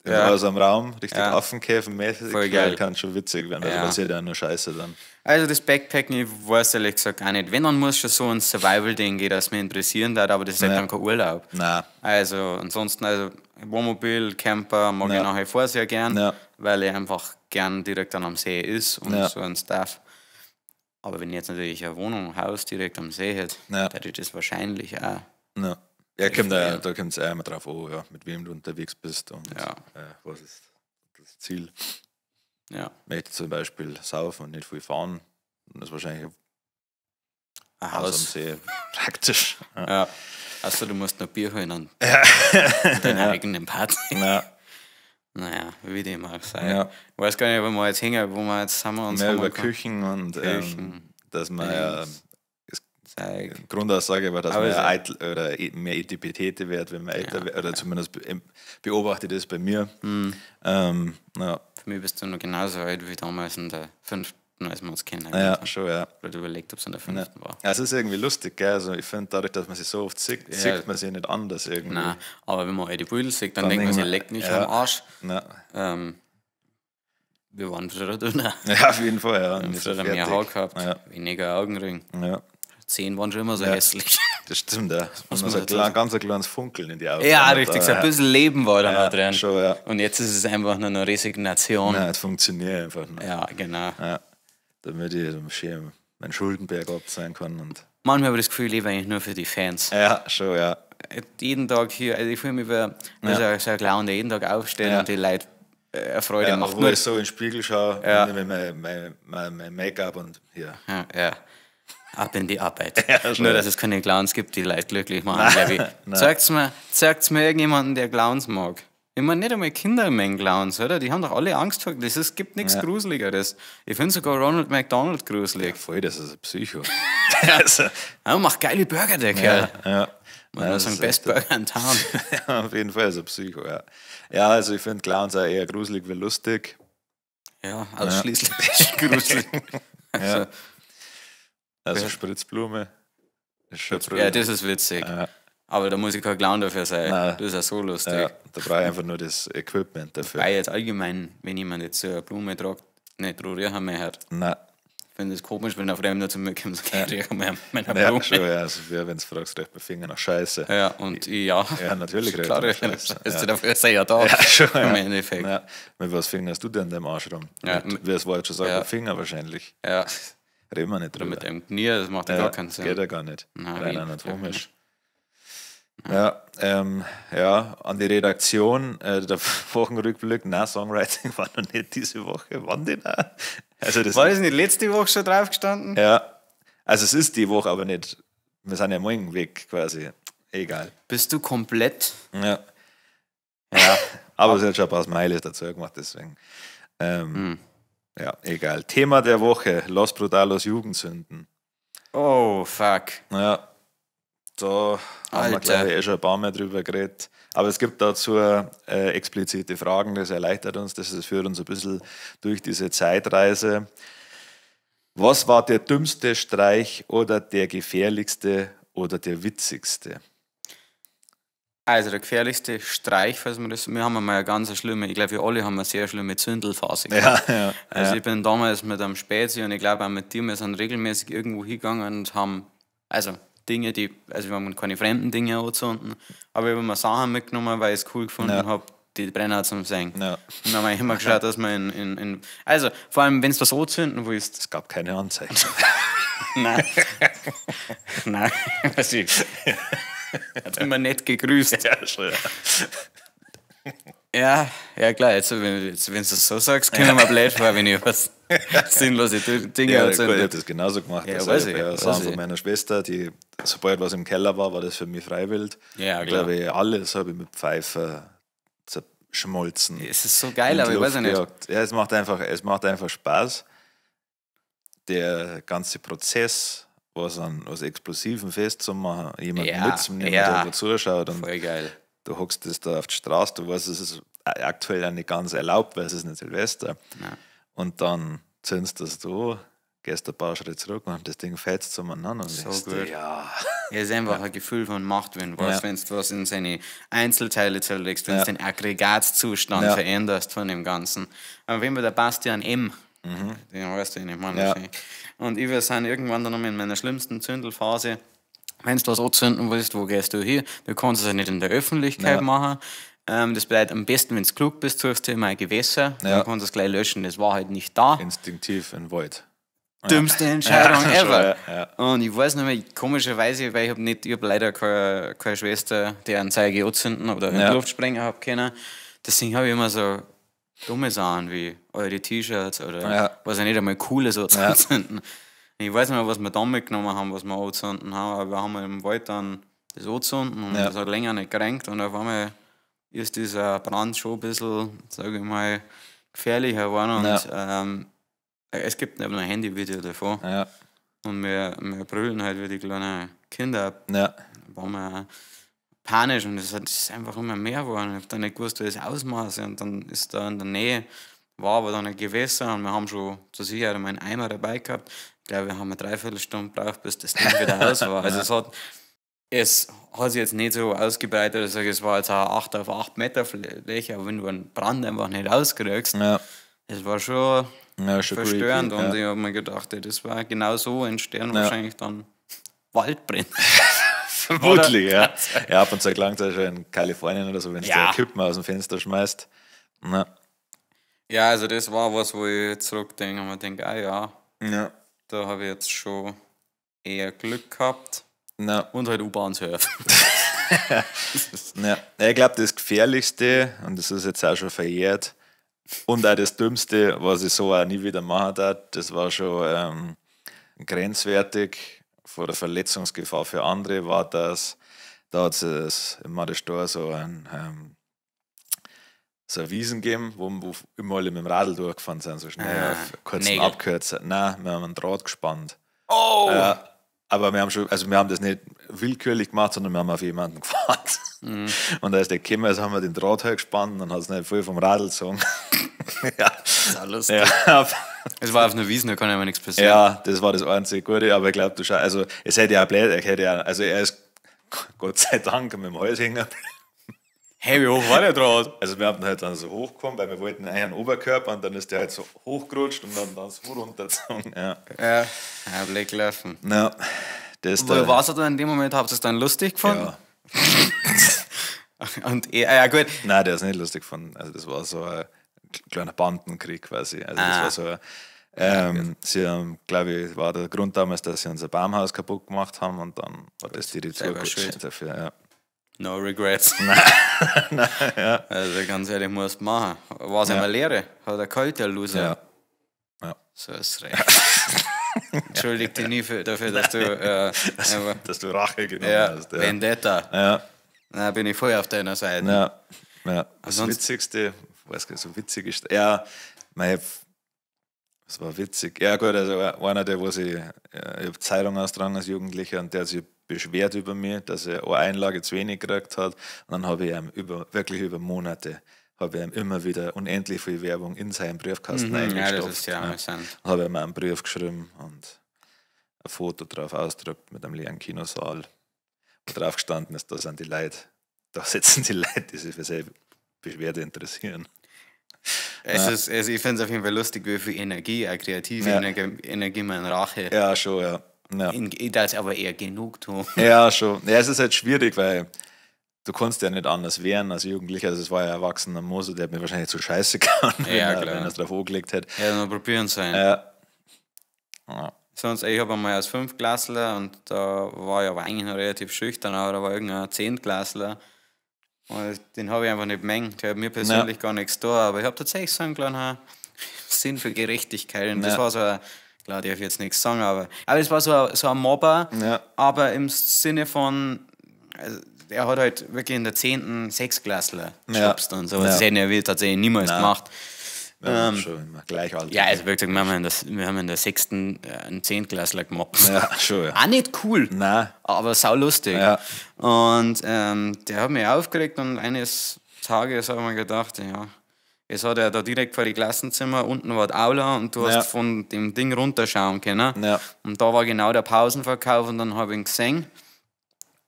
Ja. so einem Raum, richtig Ja. Affenkäfenmäßig, Voll geil. kann schon witzig werden, weil Ja. ja. passiert ja nur Scheiße dann. Also das Backpacken, ich weiß ehrlich gesagt auch nicht. Wenn, dann muss schon so ein Survival-Ding gehen, das mich interessieren darf, aber das ist halt Ja. dann kein Urlaub. Nein. Also ansonsten, also Wohnmobil, Camper mag ich Ja. nach wie vor sehr gern, Ja. weil ich einfach gern direkt dann am See ist und Ja. so ein Stuff. Aber wenn ich jetzt natürlich eine Wohnung, ein Haus direkt am See hätte, Ja. hätte ich das wahrscheinlich auch. Ja, ja kommt da, da kommt es auch immer drauf an, ja, mit wem du unterwegs bist und Ja. was ist das Ziel. Ja. Möchte zum Beispiel saufen und nicht viel fahren. Und das ist wahrscheinlich Ein ein Haus am Haus. See praktisch. Ja. Ja. Achso, du musst noch Bier holen und deinen eigenen Party. Ja. Naja, wie dem auch sei. Ja. Ich weiß gar nicht, wo wir jetzt hängen, wo wir jetzt haben wir uns Mehr haben über wir Küchen und Küchen, dass man ja Dings. Zeug. Grundaussage war, dass Aber man es- ja eitel, oder mehr Etipetete wird, wenn man älter wird, oder zumindest beobachte ich das bei mir. Mhm. Ja. Für mich bist du noch genauso alt wie damals in der fünften, als wir uns kennengelernt Ja, schon, ja. haben. Ich habe überlegt, ob es in der fünften war. Ja, es ist irgendwie lustig, gell? Also ich finde, dadurch, dass man sich so oft sieht, sieht man sich nicht anders irgendwie. Nein, aber wenn man alte Bilder sieht, dann Dann denkt man sich, denkt man, leck mich ja. am Arsch. Ja. Wir waren früher dünner. Ja, auf jeden Fall, ja. Wir haben Und nicht so früher mehr fertig. Haar gehabt, Ja, weniger Augenring. ja, Zehen waren schon immer so Ja. hässlich. das stimmt, ja. Und man so ein dazu klein, ganz ein kleines Funkeln in die Augen. Ja, Und richtig, da, so ein bisschen Leben war da Ja, noch drin. schon, ja. Und jetzt ist es einfach nur eine Resignation. Nein, es funktioniert einfach nicht. Ja, genau. Ja. Damit ich so schön meinen Schuldenberg abzahlen kann. Und Manchmal habe ich das Gefühl, ich lebe eigentlich nur für die Fans. ja, schon, ja. Jeden Tag hier, also ich fühle mich wie so ein Clown, der jeden Tag aufsteht Ja. und die Leute Freude Ja, macht. wo Nur, ich so in den Spiegel schaue, Ja. nehme ich mein Make-up und hier. ja, ja. Ab in die Arbeit. Ja, schon. Nur, dass es keine Clowns gibt, die Leute glücklich machen, glaub ich. Zeigt's mir irgendjemanden, der Clowns mag. Ich meine, nicht einmal Kinder mögen Clowns, oder? Die haben doch alle Angst vor. Das ist, gibt nichts Gruseligeres. Ich finde sogar Ronald McDonald gruselig. Voll, das ist ein Psycho. Also, Ja, macht geile Burger, der Kerl. ja. Man Nein, muss das sagen, ist Best echt- Burger in Town. Ja, auf jeden Fall ist ein Psycho, ja. Ja, also ich finde Clowns auch eher gruselig wie lustig. Ja, ausschließlich gruselig. Also, Also Spritzblume ist schon ja, das ist witzig. Ja. Aber da muss ich kein Clown dafür sein. Nein. Das ist ja so lustig. Ja, da brauche ich einfach nur das Equipment dafür. Weil jetzt allgemein, wenn jemand jetzt so eine Blume tragt, nicht rühren mehr hat. Nein. Ich finde es komisch, wenn ein Fremder zu mir kommt und sagt, ja. riech mal meiner Ja, Blume. schon, ja. Also, wie wenn du fragst, riecht mein Finger nach Scheiße. Ja, und ich, ja. Ja, natürlich riecht Klar, er nach riecht er nach Scheiße. Scheiße. Ja. Dafür ist er ja da. Ja, schon, ja. Im Endeffekt. Ja. Mit was fingerst du denn in deinem Arsch rum? Ja. Mit, wie es Wort schon sagt, Ja. mit Finger wahrscheinlich. Ja. Reden wir nicht Oder drüber. mit dem Knie, das macht ja, ja, gar keinen Sinn. Geht ja gar nicht. Nein, Rein wie- anatomisch. Ja, ja, an die Redaktion, der Wochenrückblick, na Songwriting war noch nicht diese Woche. Wann denn auch? Also das, War das nicht letzte Woche schon drauf gestanden? Ja, also es ist die Woche, aber nicht, wir sind ja morgen weg quasi. Egal. Bist du komplett. Ja. Ja. Aber sie hat schon ein paar Smileys dazu gemacht, deswegen. Ja, egal. Thema der Woche: Los Brutalos Jugendsünden. Oh, fuck. Ja, da haben wir, Alter. glaube ich, eh schon ein paar Mal drüber geredet. Aber es gibt dazu explizite Fragen, das erleichtert uns, das führt uns ein bisschen durch diese Zeitreise. Was war der dümmste Streich oder der gefährlichste oder der witzigste? Also der gefährlichste Streich, falls man das. Wir haben einmal eine ganz schlimme, ich glaube, wir alle haben eine sehr schlimme Zündelphase gehabt. Ja, ja. Also ich bin damals mit einem Spezi und ich glaube auch mit dir, wir sind regelmäßig irgendwo hingegangen und haben, also Dinge, die, also wir haben keine fremden Dinge angezündet, aber ich habe immer Sachen mitgenommen, weil ich es cool gefunden Ja. habe, die brennen zum Sehen. Ja. Und dann haben wir immer geschaut, dass wir in also vor allem, wenn du was anzünden willst. Es gab keine Anzeichen. Nein. Nein, weiß ich. Hat immer nett gegrüßt. Ja, schon, ja. Ja, ja klar, jetzt, wenn du das so sagst, können wir blöd vor, wenn ich was sinnlose Dinge Ja, gut, ich anzünde. habe das genauso gemacht. Ja, also, weiß ich ich, habe ja weiß Sachen ich. von meiner Schwester, die, sobald was im Keller war, war das für mich freiwillig. Ja, Ich klar. glaube, ich, alles habe ich mit Pfeife zerschmolzen. Es ist so geil, in die aber ich weiß Luft ja nicht. gejagt. Ja, es macht einfach Spaß. Der ganze Prozess, was an was Explosiven festzumachen, jemanden Ja, mitzunehmen, ja. der wo zuschaut und Voll geil. du hockst das da auf die Straße, du weißt, es ist aktuell ja nicht ganz erlaubt, weil es ist nicht Silvester. Nein. Und dann zündest du das da, gehst ein paar Schritte zurück und das Ding fetzt zueinander und So denkst dir, gut. ja. Ja, es ist einfach ein Gefühl von Macht, wenn du weißt, Ja. wenn du was in seine Einzelteile zerlegst, wenn du Ja. den Aggregatzustand Ja. veränderst von dem Ganzen. Aber wenn wir der Bastian M., den weißt du, den ich meine, Ja. wahrscheinlich. Und ich, wir sind irgendwann dann noch in meiner schlimmsten Zündelphase. Wenn du was anzünden willst, wo gehst du hin? Du kannst es ja nicht in der Öffentlichkeit Ja. machen. Das bedeutet, am besten, wenn du klug bist, suchst du immer ein Gewässer, Ja. dann kannst du es gleich löschen. Das war halt nicht da. Instinktiv in Wald. Dümmste Entscheidung Ja, ever. schon, ja, ja. Und ich weiß nicht mehr, komischerweise, weil ich habe nicht, ich hab leider keine Schwester, die einen Zeige anzünden oder in Ja. die Luft sprengen habe können. Deswegen habe ich immer so dumme Sachen wie eure T-Shirts oder Ja. was ja nicht einmal cool ist, so zu anzünden. Ich weiß nicht mehr, was wir da mitgenommen haben, was wir anzünden haben, aber wir haben im Wald dann das anzünden und Ja. das hat länger nicht gerenkt und auf einmal ist dieser Brand schon ein bisschen, sage ich mal, gefährlicher geworden und es gibt nicht ein Handyvideo davon. Ja, Und wir brüllen halt wie die kleinen Kinder. ja, Waren wir panisch und es ist einfach immer mehr geworden. Ich habe dann nicht gewusst, wie das Ausmaß ist. Und dann ist da in der Nähe, war aber dann ein Gewässer und wir haben schon zur Sicherheit einmal einen Eimer dabei gehabt. Ich glaube, wir haben eine Dreiviertelstunde gebraucht, bis das Ding wieder aus war. Also es hat sich jetzt nicht so ausgebreitet, dass ich sage, es war jetzt auch 8 auf 8 Meter Fläche, aber wenn du einen Brand einfach nicht auskriegst, ja. es war schon Ja, schon verstörend creepy, und ja. ich habe mir gedacht, ey, das war genau so entstehen Ja. wahrscheinlich dann Waldbrände. Vermutlich, ja. Ja, ab und zu klang es ja schon in Kalifornien oder so, wenn du Ja. ja. Kippen aus dem Fenster schmeißt. Na. Ja, also das war was, wo ich zurückdenke und mir denke, ah ja, Ja. da habe ich jetzt schon eher Glück gehabt. Na. Und halt U-Bahn surfen. Ja. Ich glaube, das Gefährlichste, und das ist jetzt auch schon verjährt, und auch das Dümmste, was ich so auch nie wieder machen darf, das war schon grenzwertig vor der Verletzungsgefahr für andere, war das, da hat es im Madestor so ein so eine Wiesen gegeben, wo immer alle mit dem Radl durchgefahren sind, so schnell Ah, auf kurzen Nägel. Abkürzer. Nein, wir haben einen Draht gespannt. Oh! Aber wir haben schon, also wir haben das nicht willkürlich gemacht, sondern wir haben auf jemanden gefahren. Mhm. Und als der gekommen ist, haben wir den Draht halt gespannt und dann hat es nicht voll vom Radl gezogen. Ja. Das ist auch lustig. Ja. Es war auf einer Wiese, da kann ja nichts passieren. Ja, das war das einzige Gute, aber ich glaube, du schau, also es hätte ja auch blöd, ich hätte ja, also er ist Gott sei Dank mit dem Hals hängen. Hey, wie hoch war der Draht? Also wir haben halt dann so hochgekommen, weil wir wollten eigentlich einen Oberkörper und dann ist der halt so hochgerutscht und dann so runtergezogen. Ja. Ja, ja, blöd gelaufen. Ja, das Wo da. warst du da in dem Moment? Habt ihr es dann lustig gefunden? Ja. Und er, ja gut, Nein, der ist nicht lustig gefunden. Also das war so ein kleiner Bandenkrieg quasi. Also Ah. das war so ein, sie haben, glaube ich, war der Grund damals, dass sie unser Baumhaus kaputt gemacht haben und dann war das die Selber Retour schuld. dafür. Ja. No regrets. Nein, ja. Also ganz ehrlich, musst du machen. War es Ja. einmal Lehre? Hat er kalt, der Loser. Ja. Ja. So ist recht. Entschuldig dich nie dafür, dass du dass du Rache genommen ja, hast. Ja. Vendetta. Ja. Da bin ich voll auf deiner Seite. Ja, ja. Das Sonst- Witzigste, weiß gar nicht, so witzig ist, ja, mei, das war witzig. Ja, gut, also einer, der, wo sich, ich hab Zeitung austragen als Jugendlicher und der hat sich beschwert über mich, dass er eine Einlage zu wenig gekriegt hat. Und dann habe ich ihm wirklich über Monate, habe ich ihm immer wieder unendlich viel Werbung in seinen Briefkasten Ja, das eingestopft. ist sehr amüsant. Dann habe ich ihm einen Brief geschrieben und ein Foto drauf ausgedruckt mit einem leeren Kinosaal, wo drauf gestanden ist, da sind die Leute, da sitzen die Leute, die sich für seine Beschwerde interessieren. Ich finde es auf jeden Fall lustig, wie viel Energie, auch kreative Energie man in Rache. Ja, schon, ja. Ja. Ich darf aber eher genug tun. Ja, schon. Ja, es ist halt schwierig, weil du kannst ja nicht anders wehren als Jugendlicher. Also es war ja ein erwachsener Moser, der hat mir wahrscheinlich zu Scheiße gehauen, wenn Ja, er klar. wenn er es drauf angelegt hätte. Ja, nur probieren sollen. Ja. Ja. Sonst, ich habe einmal als Fünftklässler und da war ich aber eigentlich noch relativ schüchtern, aber da war irgendein Zehntklässler und den habe ich einfach nicht gemengt. Der hat mir persönlich gar nichts da, aber ich habe tatsächlich so einen kleinen Sinn für Gerechtigkeit und das Ja. war so ein, klar, darf ich jetzt nichts sagen, aber das war so ein Mobber, Ja. aber im Sinne von, also, er hat halt wirklich in der 10. Sechstklässler geschubst und so. Das Ja. hätten ja wir tatsächlich niemals gemacht. Ja, schon immer gleich alt. Ja, also wirklich, wir haben in der sechsten einen Zehntklässler gemobbt. Ja, schon, ja. Auch nicht cool, Nein. aber saulustig. Ja. Und der hat mich aufgeregt und eines Tages habe ich mir gedacht, ja, es hat er da direkt vor die Klassenzimmer, unten war die Aula und du Ja. hast von dem Ding runterschauen können. Ja. Und da war genau der Pausenverkauf und dann habe ich ihn gesehen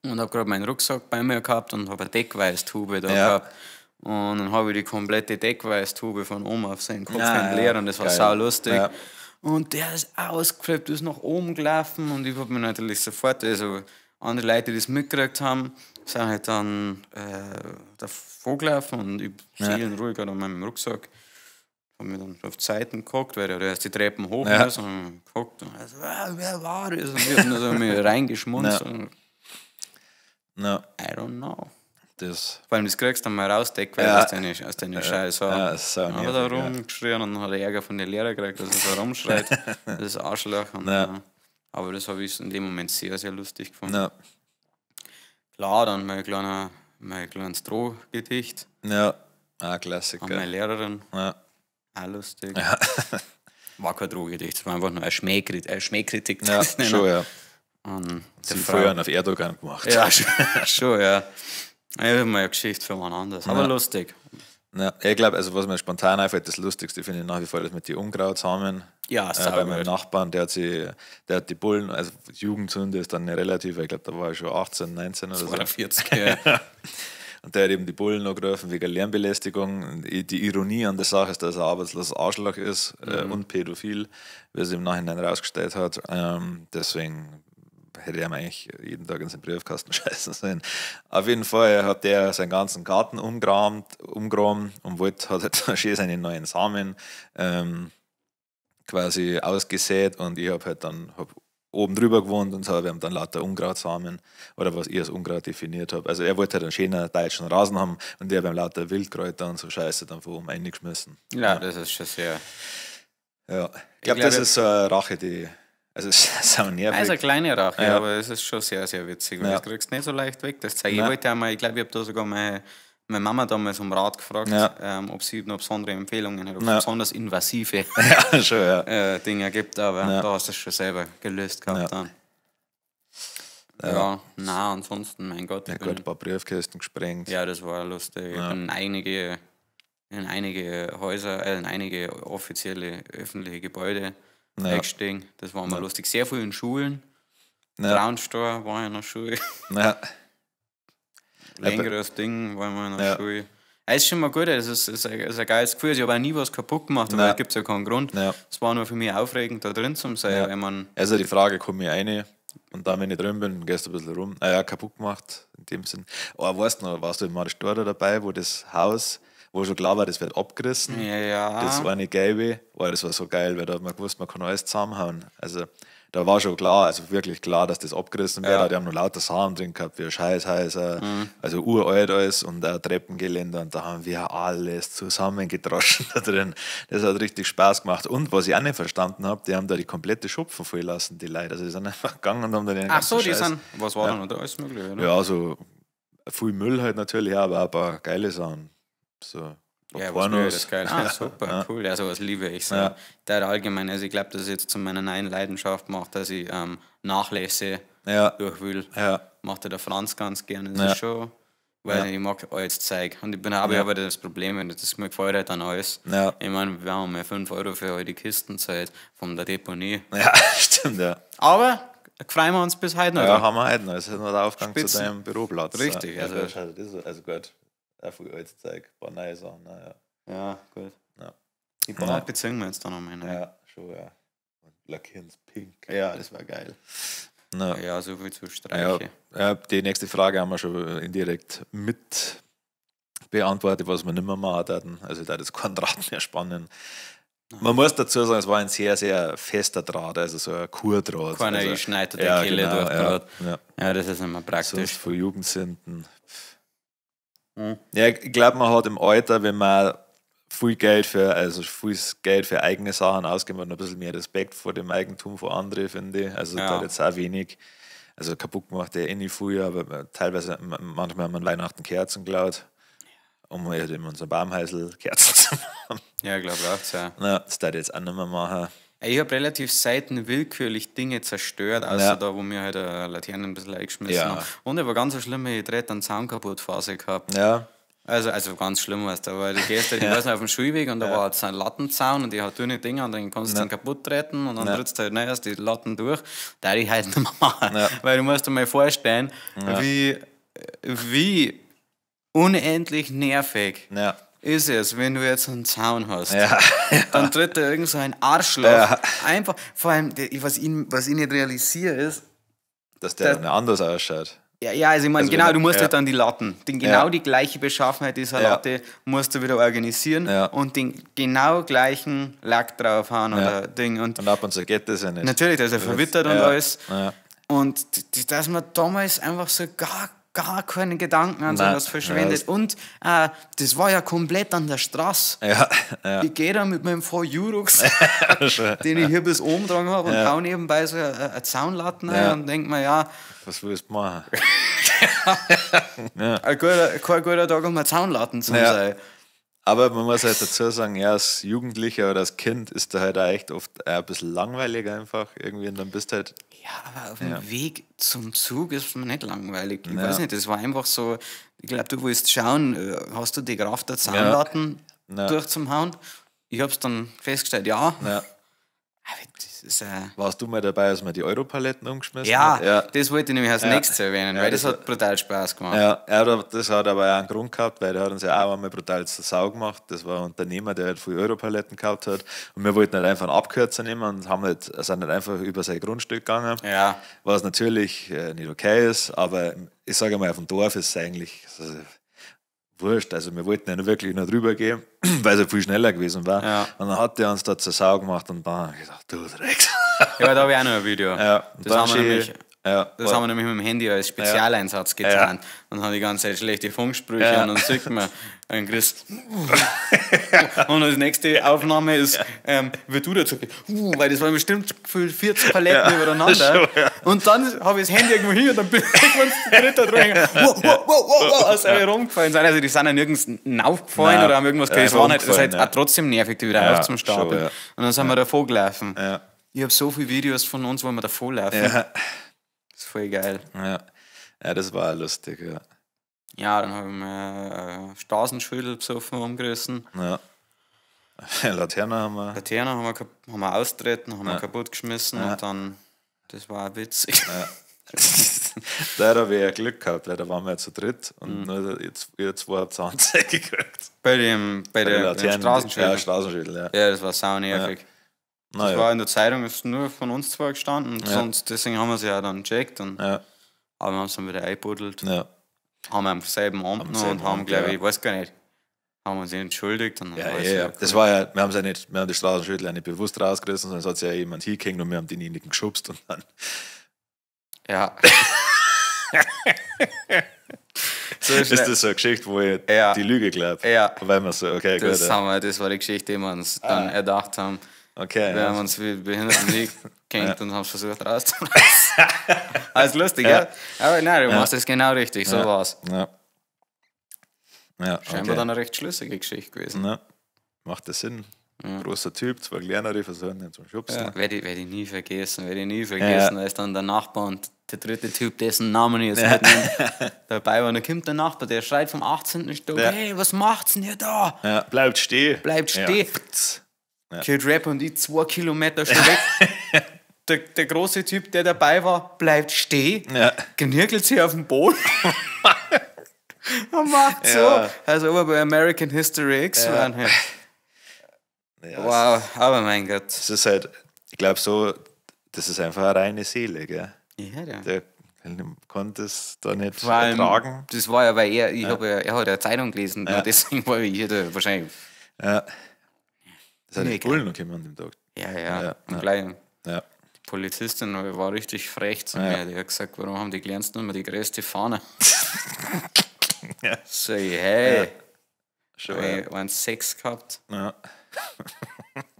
und habe gerade meinen Rucksack bei mir gehabt und habe eine Deckweißtube da Ja. gehabt. Und dann habe ich die komplette Deckweißtube von oben auf seinen Kopf Ja, entleert ja. und das war Geil. saulustig. Ja. Und der ist ausgeflippt, ist nach oben gelaufen und ich habe mir natürlich sofort, also andere Leute, die das mitgekriegt haben, sind halt dann davor gelaufen und ich seelenruhig an meinem Rucksack. Hab mir dann auf die Seiten geguckt, weil der erst die Treppen hoch Ja. ist und geguckt und also, ah, wer war das? Und ich hab nur so mir reingeschmunzelt. und Ja, I don't know. das. Vor allem, das kriegst du dann mal raus, weil Ja. aus deiner Scheiße. Ja, das ist sau Aber da nervig, ja. rumgeschrien und dann hat er Ärger von den Lehrer gekriegt, dass er so rumschreit. Das ist Arschloch. Und, Ja. ja. Aber das habe ich in dem Moment sehr, sehr lustig gefunden. Ja. Klar, dann mein kleines Drohgedicht Ja. Ah, an Klassiker. meine Lehrerin. Ja. Auch lustig. War kein Drohgedicht, es war einfach nur eine Schmähkritik. Ja, schon, ja. An der Sie Frau. früher auf Erdogan gemacht. Ja, schon, ja. Ich habe mal eine Geschichte für jemand anders. Aber lustig. Ja, ich glaube, also was mir spontan einfällt, das Lustigste finde ich nach wie vor das mit den Unkrautsamen. Ja, bei meinem saugut. Nachbarn, der hat die Bullen, also Jugendsünde ist dann eine relative, ich glaube, da war ich schon 18, 19 oder so. Oder 40, ja. Und der hat eben die Bullen angerufen wegen Lärmbelästigung. Und die Ironie an der Sache ist, dass er arbeitsloses Arschloch ist und pädophil, wie es im Nachhinein rausgestellt hat. Deswegen hätte er ihm eigentlich jeden Tag in seinen Briefkasten scheißen sollen. Auf jeden Fall hat der seinen ganzen Garten umgraben und wollte, hat halt schön seine neuen Samen quasi ausgesät und ich habe halt dann hab oben drüber gewohnt und habe ihm dann lauter Unkrautsamen oder was ich als Unkraut definiert habe. Also er wollte halt einen schönen deutschen Rasen haben und ich habe ihm lauter Wildkräuter und so Scheiße dann von oben reingeschmissen. Ja, das ist schon sehr. Ja. Ich glaube, glaub, das ist so eine Rache, die. Also es ist sau nervig. Also eine kleine Rache, Ja. aber es ist schon sehr, sehr witzig. Weil Ja. das kriegst du nicht so leicht weg. Das zeige ich Nein. wollte einmal, ich glaube, ich habe da sogar meine Mama damals um Rat gefragt, Ja. ob sie noch besondere Empfehlungen hat, ob es Ja. besonders invasive ja, schon, ja. Dinge gibt, aber Ja. da hast du es schon selber gelöst gehabt Ja. dann. Ja, na, ansonsten, mein Gott. Ja, ich gut, bin, ein paar Briefkästen gesprengt. ja, das war lustig. Ich bin in einige Häuser, in einige offizielle öffentliche Gebäude Ja. eingestiegen. Das war immer lustig. Sehr viel in Schulen. Ja. Braunstore war ich in der Schule. Ja. Längeres Ding war ich mal in der Ja. Schule. Es ist schon mal gut, es ist ein geiles Gefühl. Ich habe auch nie was kaputt gemacht, aber Nein. es gibt ja keinen Grund. Ja. Es war nur für mich aufregend, da drin zu sein, Ja. weil man Also die Frage, komme ich rein und dann, wenn ich drin bin, gehst du ein bisschen rum. Ah ja, kaputt gemacht, in dem Sinn. Oh, weißt du noch, warst du im Maristorder dabei, wo das Haus, wo schon klar war, das wird abgerissen. Ja, ja. Das eine gelbe, oh, das war so geil, weil da hat man gewusst, man kann alles zusammenhauen. Also Da war schon klar, also wirklich klar, dass das abgerissen wird. Ja. Die haben noch lauter Sachen drin gehabt, wie Scheißhäuser, also uralt alles und auch Treppengeländer. Und da haben wir alles zusammengedroschen da drin. Das hat richtig Spaß gemacht. Und was ich auch nicht verstanden habe, die haben da die komplette Schupfen voll lassen, die Leute. Also die sind einfach gegangen und haben da den Ach ganzen so, die Scheiß. sind. Was war da noch da alles möglich, oder? Ja, so viel Müll halt natürlich, auch, aber auch ein paar geile Sachen. So ein paar Ja, was Pornos. blöd, das ist geil. Ah, super, ja. cool. Ja, sowas liebe ich so. Ja. Der allgemein, also ich glaube, dass ich jetzt zu meiner neuen Leidenschaft mache, dass ich Nachlässe Ja, durchwühl. ja, Macht ja der Franz ganz gerne. Das Ja. ist schon, weil Ja. ich mag altes Zeug. Und ich bin aber Ja. ich habe das Problem, wenn das mir gefällt halt dann alles. ja. Ich meine, wir haben mal 5 Euro für all die Kisten zahlt von der Deponie. Ja, stimmt, ja. Aber freuen wir uns bis heute noch. Ja, drauf. haben wir heute noch. Das ist noch der Aufgang zu Spitzen. deinem Büroplatz. Richtig, ja. also- Ja, schau, das ist, also gut. Auch viel altes Zeug, ein paar neue Sachen. Na, ja. Ja, gut. Ja. Die Bar beziehen wir jetzt dann nochmal. Ne? Ja, schon, ja. Und lackieren pink. Ja, das war geil. Na, Ja, so viel zu ja, Streiche. ja, die nächste Frage haben wir schon indirekt mit beantwortet, was wir nicht mehr machen werden. Also da ist kein Draht mehr spannen. Man muss dazu sagen, es war ein sehr, sehr fester Draht, also so ein Kurdraht. Keiner also, schneidet der ja, Kehle genau, durch. ja, Draht. ja. Ja, das ist immer Sonst praktisch. von Jugendsünden. Mhm. Ja, ich glaube, man hat im Alter, wenn man viel Geld für, also viel Geld für eigene Sachen ausgeben hat, noch ein bisschen mehr Respekt vor dem Eigentum von anderen, finde ich. Also Ja. da jetzt auch wenig. Also kaputt gemacht der eh nicht viel, aber teilweise, manchmal haben wir an Weihnachten Kerzen geklaut, um halt in unserem Baumhäusl Kerzen zu machen. Ja, ich glaube auch. Ja. Na, das darf ich jetzt auch nicht mehr machen. Ich habe relativ selten willkürlich Dinge zerstört, außer Ja. da, wo mir halt eine Laterne ein bisschen eingeschmissen Ja. haben. Und ich war ganz so schlimm, ich dreht einen Zaun kaputt Phase gehabt. Ja, Also ganz schlimm war es. Da war die gehst halt, ich weiß noch, auf dem Schulweg und da war jetzt ein Lattenzaun und die hat dünne Dinger und dann kannst du den kaputt treten und dann Ja. trittst du halt erst die Latten durch. Da ich halt nicht mehr machen. Ja. Weil du musst dir mal vorstellen, wie unendlich nervig ja, ist es, wenn du jetzt einen Zaun hast. ja, Dann tritt da irgend so ein Arschloch. Ja. Einfach, vor allem, was ich nicht realisiere, ist, dass der dann anders ausschaut. ja, ja, also ich meine, Also genau, wenn- du musst ja. halt dann die Latten, den genau Ja. die gleiche Beschaffenheit dieser Ja. Latte musst du wieder organisieren Ja. und den genau gleichen Lack draufhauen oder Ding. Und Und ab und zu geht das ja nicht. natürlich, da ist er verwittert und ja. alles. Ja. Und dass man damals einfach so gar keine Gedanken an Nein. sowas verschwendet. Ja, Und das war ja komplett an der Straße. Ja, ja. Ich gehe da mit meinem VU-Rucksack, den ich hier bis oben dran habe, und Ja. hau nebenbei so eine Zaunlatten Ja. rein und denk mir, ja, Was willst du machen? kein guter Tag, um eine Zaunlatten zu Ja. sein. Aber man muss halt dazu sagen, ja, als Jugendlicher oder als Kind ist da halt auch echt oft auch ein bisschen langweilig einfach irgendwie und dann bist du halt, Ja, aber auf dem Weg zum Zug ist mir nicht langweilig. Ich Ja. weiß nicht, das war einfach so, ich glaube, du willst schauen, hast du die Kraft der Zahnlatten Ja. durchzuhauen? Ich habe es dann festgestellt, ja. ja. Aber das ist, Warst du mal dabei, als man die Europaletten umgeschmissen ja, hat? Ja. das wollte ich nämlich als nächstes erwähnen, Ja, weil das das hat brutal Spaß gemacht. Ja, ja, das hat aber auch einen Grund gehabt, weil der hat uns ja auch einmal brutal zur Sau gemacht. Das war ein Unternehmer, der halt viel Europaletten gehabt hat. Und wir wollten halt einfach einen Abkürzer nehmen und haben halt, sind halt einfach über sein Grundstück gegangen. Ja. Was natürlich nicht okay ist, aber ich sage mal, auf dem Dorf ist es eigentlich also, wurscht. Also wir wollten ja nur wirklich nur drüber gehen, weil es ja viel schneller gewesen war. Ja. Und dann hat der uns da zur Sau gemacht und dann habe ich gedacht, du Drecks. Ja, da habe ich auch noch ein Video. Ja, und das dann haben wir schön- nämlich. ja, Das haben wir nämlich mit dem Handy als Spezialeinsatz getan. Und haben die ganze Zeit schlechte Funksprüche Ja. und dann sieht man einen Chris. Und die nächste Aufnahme ist, wie du dazu gehst. Weil das waren bestimmt gefühlt 40 Paletten übereinander. Schon, ja. Und dann habe ich das Handy irgendwo hier und dann bin ich irgendwann das dritte drin. Wow, wow, wow, wow, wow, aus ja. rumgefallen sind. Also die sind ja nirgends aufgefallen Nein, oder haben irgendwas ja, Es war nicht, es ist halt umgefallen, ja. auch trotzdem nervig, die wieder Ja, aufzustapeln. schon, ja. Und dann sind wir davor gelaufen. Ja. Ich habe so viele Videos von uns, wo wir davor laufen. Ja. Das ist voll geil. Ja. Ja, das war auch lustig, ja. Ja, dann habe ich mir Straßenschüttel besoffen umgerissen. Ja. Laterne haben wir. Laterne haben wir, haben wir austreten, haben wir kaputt geschmissen und dann, das war auch witzig. Da habe ich ja Glück gehabt, weil da waren wir ja zu dritt Mhm. und nur jetzt, ihr zwei habt eine Anzeige gekriegt. Bei dem, bei der, bei dem Straßenschüttel. Ja, Straßenschüttel, ja. Ja, das war saunervig. Na Das ja. war in der Zeitung, ist nur von uns zwei gestanden. Und sonst, deswegen haben wir sie ja dann gecheckt. Und, Ja, Aber wir haben es dann wieder eingebuddelt. ja. Haben wir am selben Abend noch selben und haben, Abend, glaube ja. ich, ich weiß gar nicht, Haben wir uns entschuldigt. Und dann Ja, war es ja, ja. cool. Das war ja, wir haben ja nicht, wir haben die Straßenschüttel ja nicht bewusst rausgerissen, sondern es hat sich ja jemand hingehängt und wir haben denjenigen geschubst und dann. Ja. So Ist das so eine Geschichte, wo ich Ja. die Lüge glaube? Ja. Weil man so, okay, Das, gut. Ja. haben wir, das war die Geschichte, die wir uns dann erdacht haben. Okay, Wir ja. haben uns wie Behinderten nicht gehängt und haben es versucht rauszureißen. Alles lustig, ja. Aber nein, du machst das genau richtig, so war's. Ja. Ja, Scheinbar okay. dann eine recht schlüssige Geschichte gewesen. Ja. Macht das Sinn? Großer Typ, zwei kleinere versuchen ihn zum Schubsen. Ja. Werde ich nie vergessen, werde ich nie vergessen. Da ist dann der Nachbar und der dritte Typ, dessen Namen ich jetzt nicht nenne, dabei war. Und dann kommt der Nachbar, der schreit vom 18. Stock: Ja. Hey, was macht's denn ihr da? Ja, bleibt stehen. Bleibt stehen. Ja. Kid Rap und ich 2 Kilometer schon weg. Der große Typ, der dabei war, bleibt stehen, Ja. knirkelt sich auf den Boden und macht so. Ja. Also, ob er bei American History X waren. Hey. Ja, Wow, aber mein Gott. Es ist halt, ich glaube so, das ist einfach eine reine Seele, gell? Ja, ja. Der konnte es da nicht Vor allem, ertragen. das war ja, weil er, ich hab ja, er hat ja Zeitung gelesen, nur deswegen war ich hier da wahrscheinlich. Ja. Das hat Nee, die Bullen noch gekommen an dem Tag. Ja, ja. Ja, Und ja. gleich Ja. die Polizistin war richtig frech zu Ja. mir. Die hat gesagt, warum haben die Kleinsten immer die größte Fahne? Ja. So, hey, Schon, ja. ja. Ich 1,6 gehabt. Ja.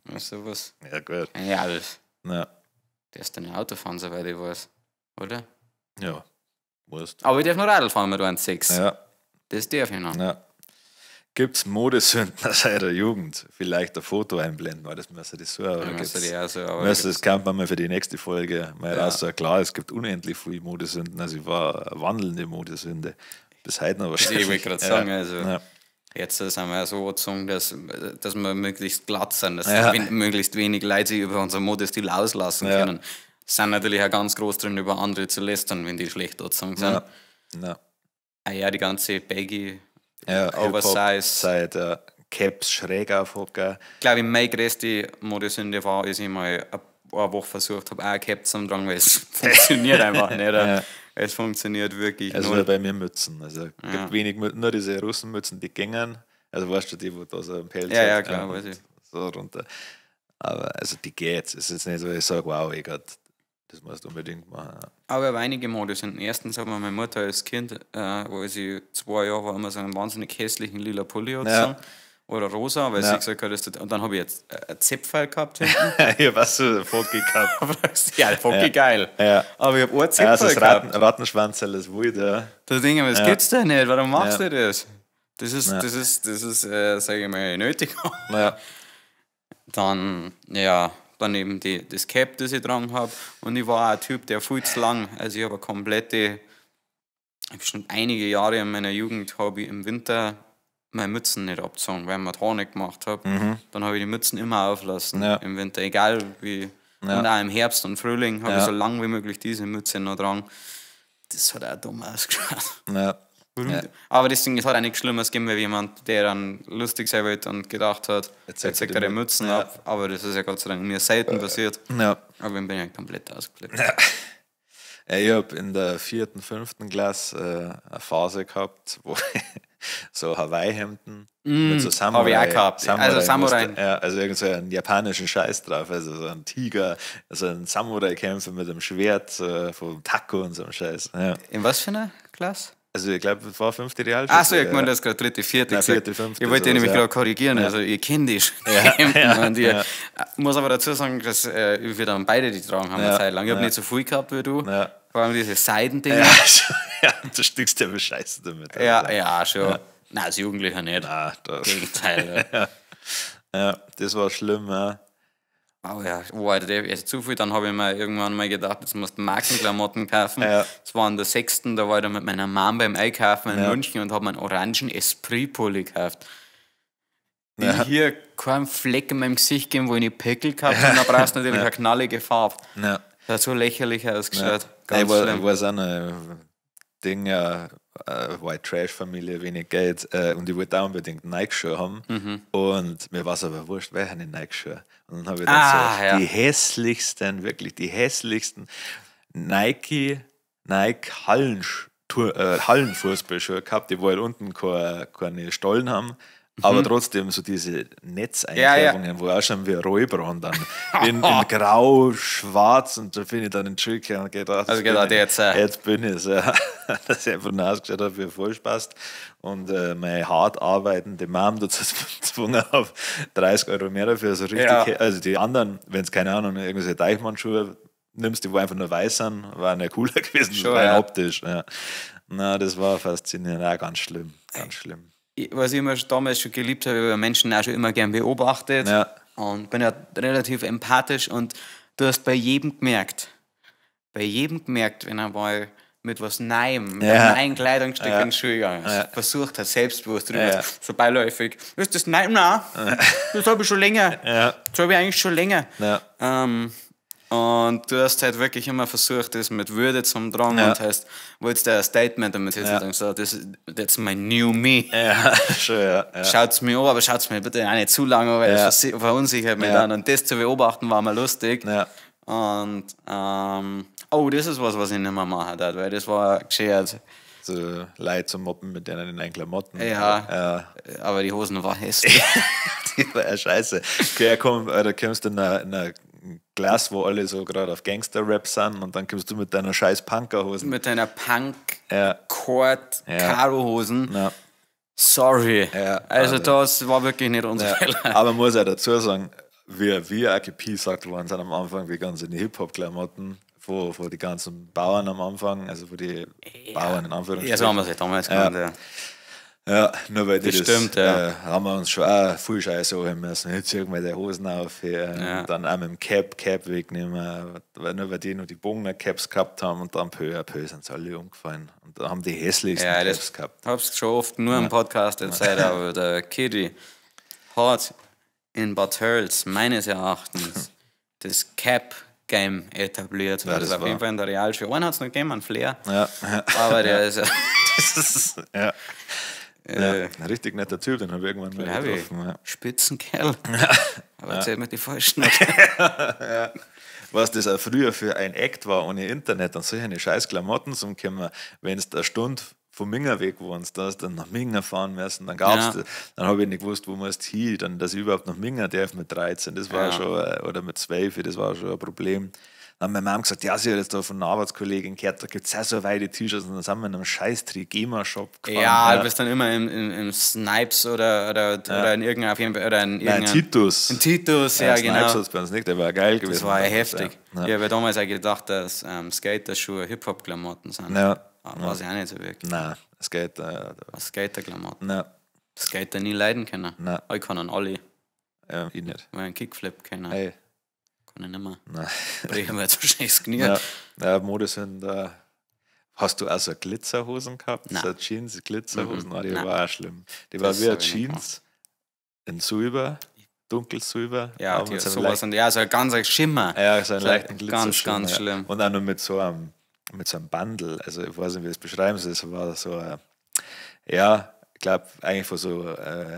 Oder sowas. Ja, gut. Ja, das, Ja. der ist dann Auto fahren, soweit ich weiß. Oder? Ja. Wurst. Aber ich darf noch Radl fahren mit 1,6. Ja. Das darf ich noch. Ja. Gibt es Modesünden aus eurer Jugend? Vielleicht ein Foto einblenden, weil das müsste das so. Oder Ja, gibt's, müsste die auch so, aber müsste das kann man mal für die nächste Folge mal Ja. raus. Klar, es gibt unendlich viele Modesünden. Also ich war eine wandelnde Modesünde. Bis heute noch wahrscheinlich. Ich wollte gerade sagen, also Ja. jetzt sind wir ja so angezogen, dass wir möglichst glatt sind, dass Ja. möglichst wenig Leute sich über unseren Modestil auslassen Ja. können. Sind natürlich auch ganz groß drin, über andere zu lästern, wenn die schlecht angezogen sind. Ja. Ja. Ah ja, die ganze Baggy, Ja, Oversize. Seit Caps schräg aufhocken. Glaube ich, meine größte Modesünde war, als ich mal eine Woche versucht habe, auch ein Cap zu tragen, weil es funktioniert einfach nicht. Ja. Es funktioniert wirklich Also null. nur bei mir Mützen. Also gibt wenig Mützen, nur diese Russenmützen, die gängen. Also weißt du, die, wo da so ein Pelz Ja, hat, ja, klar, und weiß ich. So runter. Aber also die geht. Es ist jetzt nicht so, ich sage, wow, ich grad, das musst du unbedingt machen. Aber einige Modesünden. Erstens hat mir meine Mutter als Kind, wo ich 2 Jahre war, immer so einen wahnsinnig hässlichen lila Pulli angezogen. Oder rosa, weil sie gesagt hat, das tut, und dann habe ich jetzt ein Zipfel gehabt hinten. ich hab auch so einen Vogel gehabt. Ja, fucking geil. Ja. Aber ich habe einen Zipfel Ja, also das gehabt. Rattenschwanzerl ist wild, ja. Da denke ich mir, das gibt's doch nicht, warum machst Ja. du das? Das ist, sag ich mal, nötig. Naja. Dann, ja, dann eben das Cap, das ich dran habe. Und ich war auch ein Typ, der viel zu lang, also ich habe eine komplette, bestimmt einige Jahre in meiner Jugend habe ich im Winter meine Mützen nicht abgezogen, weil ich mir die Haare nicht gemacht habe. Dann habe ich die Mützen immer auflassen Ja. im Winter, egal wie. Ja. Und auch im Herbst und Frühling habe Ja. ich so lang wie möglich diese Mütze noch dran. Das hat auch dumm ausgeschaut. Ja. Ja. Aber deswegen, es hat auch nichts Schlimmeres gegeben, wie jemand, der dann lustig sein wollte und gedacht hat, Jetzt jetzt zeigt zeigt er er die die Mützen Ja. ab. Aber das ist ja Gott sei Dank mir selten passiert. Ja. Aber ich bin ja komplett ausgeflippt. Ja, ich habe in der vierten, fünften Klasse eine Phase gehabt, wo ich so Hawaii-Hemden mit so Samurai. hab ich auch gehabt. Also Samurai. Muster. Ja, also irgend so einen japanischen Scheiß drauf. Also so ein Tiger, also ein Samurai-Kämpfer mit einem Schwert vom Taco und so einem Scheiß. Ja. In was für einer Klasse? Also ich glaube, es war fünfte Realschule. Achso, ich meine, das ist gerade dritte, vierte. Nein, gesagt. vierte, fünfte, Ich wollte dich sowas, nämlich ja. gerade korrigieren. Also, ihr kennt die schon. Ja, ja, und ich ja. muss aber dazu sagen, dass wir dann beide die tragen haben Ja, eine Zeit lang. Ich habe ja. nicht so viel gehabt wie du. Ja. Vor allem diese Seidendinger. Ja, ja, du stickst ja mit Scheiße damit. Ja, Alter. ja, schon. Nein, als Jugendlicher nicht. Ah, das, Gegenteil. Ja. ja, das war schlimm, ja. Oh ja, oh, Alter, der ist zu viel. Dann habe ich mir irgendwann mal gedacht, jetzt musst du Markenklamotten kaufen. Ja. Das war in der sechsten, da war ich dann mit meiner Mom beim Einkaufen in Ja. München und habe mir einen orangen Esprit-Pulli gekauft. Ja. Ich hier keinen Fleck in meinem Gesicht gegeben, wo ich nicht Pickel gehabt habe. Und da brauchst du natürlich eine knallige Farbe. Ja. Das hat so lächerlich ausgeschaut. Ja. Ganz Ich war, schlimm. ich weiß auch noch, Ding, ja, White Trash Familie, wenig Geld und ich wollte auch unbedingt Nike-Schuhe haben und mir war es aber wurscht, welche Nike-Schuhe. Und dann habe ich dann Ah, so ja. die hässlichsten, wirklich die hässlichsten Nike Hallenfußballschuhe gehabt, die wo halt unten keine Stollen haben. Aber trotzdem so diese Netzeinkerbungen, wo auch schon wie Rollbrand dann in grau, schwarz und da bin ich dann in die Schule gegangen und gedacht, Also gedacht, jetzt bin ich's, ja. Dass ich einfach nur ausgeschaut habe wie ein Vollspast und meine hart arbeitende Mom dazu gezwungen habe, 30 Euro mehr dafür, so richtig, also die anderen, wenn es keine Ahnung, irgendwelche Deichmann-Schuhe nimmst, die wo einfach nur weiß sind, waren ja cooler gewesen, Schon, rein ja. optisch. Ja. Na, das war faszinierend, auch ganz schlimm, ganz schlimm. Was ich immer schon damals schon geliebt habe, ich habe Menschen auch schon immer gern beobachtet und bin ja relativ empathisch und du hast bei jedem gemerkt, wenn er mal mit was Neuem, mit einem neuen Kleidungsstück in die Schule gegangen ist, versucht hat, selbstbewusst drüber, so beiläufig, ist das neu? Nein, das habe ich schon länger, das habe ich eigentlich schon länger. Und du hast halt wirklich immer versucht, das mit Würde zum Tragen und heißt, wolltest du ein Statement damit setzen und so, that's my new me. Ja, schon, ja. Ja. Schaut's mir an, aber schaut's mir bitte auch nicht zu lange an, weil das verunsichert mich dann. Und das zu beobachten war mir lustig. Und, oh, das ist was, was ich nicht mehr machen darf, weil das war geschert. So Leute zu moppen mit denen in den Klamotten. Ja. Aber die Hosen waren hässlich. Die war ja scheiße. Okay, komm, da kommst du in eine Klasse, wo alle so gerade auf Gangster-Rap sind und dann kommst du mit deiner scheiß Punkerhosen. Mit deiner Punk-Cord-Karo-Hosen. Ja. Sorry. Ja, also das war wirklich nicht unser Fehler. Aber man muss auch dazu sagen, wie wir auch gepiesackt worden sind am Anfang, wie ganze Hip-Hop-Klamotten, wo die ganzen Bauern am Anfang, also wo die Bauern in Anführungsstrichen. Ja, so haben wir es ja damals genannt, ja. Ja, nur weil die Das das, stimmt, ja. Haben wir uns schon auch viel Scheiße anhören müssen. Jetzt ziehen wir die Hosen auf hier. Und dann auch mit dem Cap wegnehmen, weil nur weil die noch die Bogner Caps gehabt haben und dann peu à peu sind sie alle umgefallen. Und da haben die hässlichsten Ja, Caps das gehabt. hab's schon oft nur im Podcast erzählt, aber der Kiddy hat in Bad Tölz meines Erachtens das Cap-Game etabliert. Ja, das also auf jeden war- Fall in der Realschule. Einen hat's noch gegeben, einen Flair. Ja. Aber der ist Das ist, ja. Ja, ein richtig netter Typ, den habe ich irgendwann mal glaub ich, getroffen. Ja. Spitzenkerl. Aber erzählt mir die falschen. Was das auch früher für ein Act war ohne Internet und solche scheiß Klamotten zum kommen, wenn es eine Stunde vom Minger weg wohnst, da hast du dann nach Minger fahren müssen, dann gab's das, dann habe ich nicht gewusst, wo musst hin, dann, dass ich überhaupt nach Minger darf mit 13, das war schon, oder mit 12, das war schon ein Problem. Dann hat meine Mom gesagt, ja, sie hat jetzt da von einer Arbeitskollegin gehört, da gibt es auch so weite T-Shirts und dann sind wir in einem scheiß Trigema-Shop gefahren. Ja, du bist dann immer im Snipes oder in irgendeinem, auf jeden Fall, oder in Nein, irgendeinem Titus. In Titus, ja, Snipes genau. hat's bei uns nicht, der war geil gewesen. Das war ja heftig. Ja. Ich habe ja damals auch gedacht, dass Skaterschuhe Hip-Hop-Klamotten sind. Ja. Aber war ich auch nicht so wirklich. Nein, es geht. Skater-Klamotten. Nein. Skater nie leiden können. Nein. Ich kann an alle. Ja, ich nicht. Weil einen Kickflip können. Hey. Kann ich nicht mehr. Nein. Brechen wir jetzt wahrscheinlich das Knie. Ja, ja, Mode sind da. Hast du auch so Glitzerhosen gehabt? Nein. So Jeans, Glitzerhosen? Mhm. Die Nein. war auch schlimm. Die war Das wie eine hab ich nicht Jeans in Silber, dunkel-silber. Ja, aber die, mit so einem sowas leichten, und ja, so ein ganzer Schimmer. ja, so einen so leichten ganz, Glitzerschimmer. ganz ja. schlimm. Und auch noch mit so einem Bundle. Also ich weiß nicht, wie ich es beschreiben soll. Es war so ein, ja, ich glaube eigentlich von so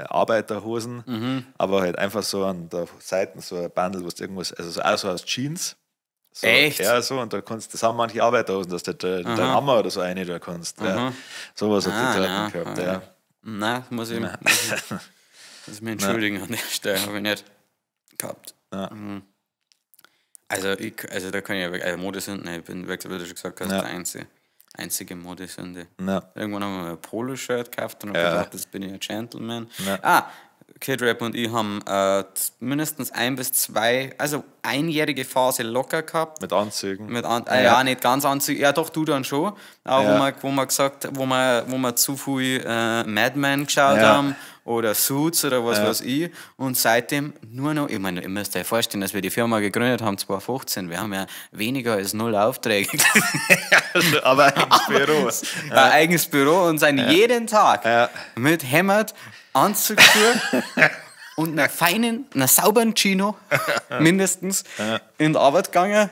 Arbeiterhosen, aber halt einfach so an der Seite so ein Bundle, wo du irgendwas, also so, auch so aus Jeans. So, Echt? Ja, so, und da kannst, das haben manche Arbeiterhosen, dass du deinen Hammer oder so eine da kannst. Ja. Sowas hat die dort Ah, gehabt, ja. Nein, muss ich, muss ich mich entschuldigen an der Stelle, habe ich nicht gehabt. Ja. Mhm. Also, also da kann ich ja wirklich, also Modesünden, ich bin wirklich, wie du schon gesagt hast, Ja. der einzige Modesünde. Ja. Irgendwann haben wir ein Poloshirt gekauft und haben Ja. gedacht, das bin ich ein Gentleman. Ja. Ah, Kid Rap und ich haben mindestens 1 bis 2, also einjährige Phase locker gehabt. Mit Anzügen. Mit an, ja. Nicht ganz Anzügen, ja doch, du dann schon. Auch wo wir zu viel Mad Men geschaut haben oder Suits oder was weiß ich. Und seitdem nur noch, ich meine, ihr müsst euch vorstellen, dass wir die Firma gegründet haben 2015, wir haben ja weniger als 0 Aufträge. Aber eigenes Büro. Ein eigenes Büro und sind jeden Tag mit Hemd, Anzugsschuhe und einer feinen, einer sauberen Chino mindestens in die Arbeit gegangen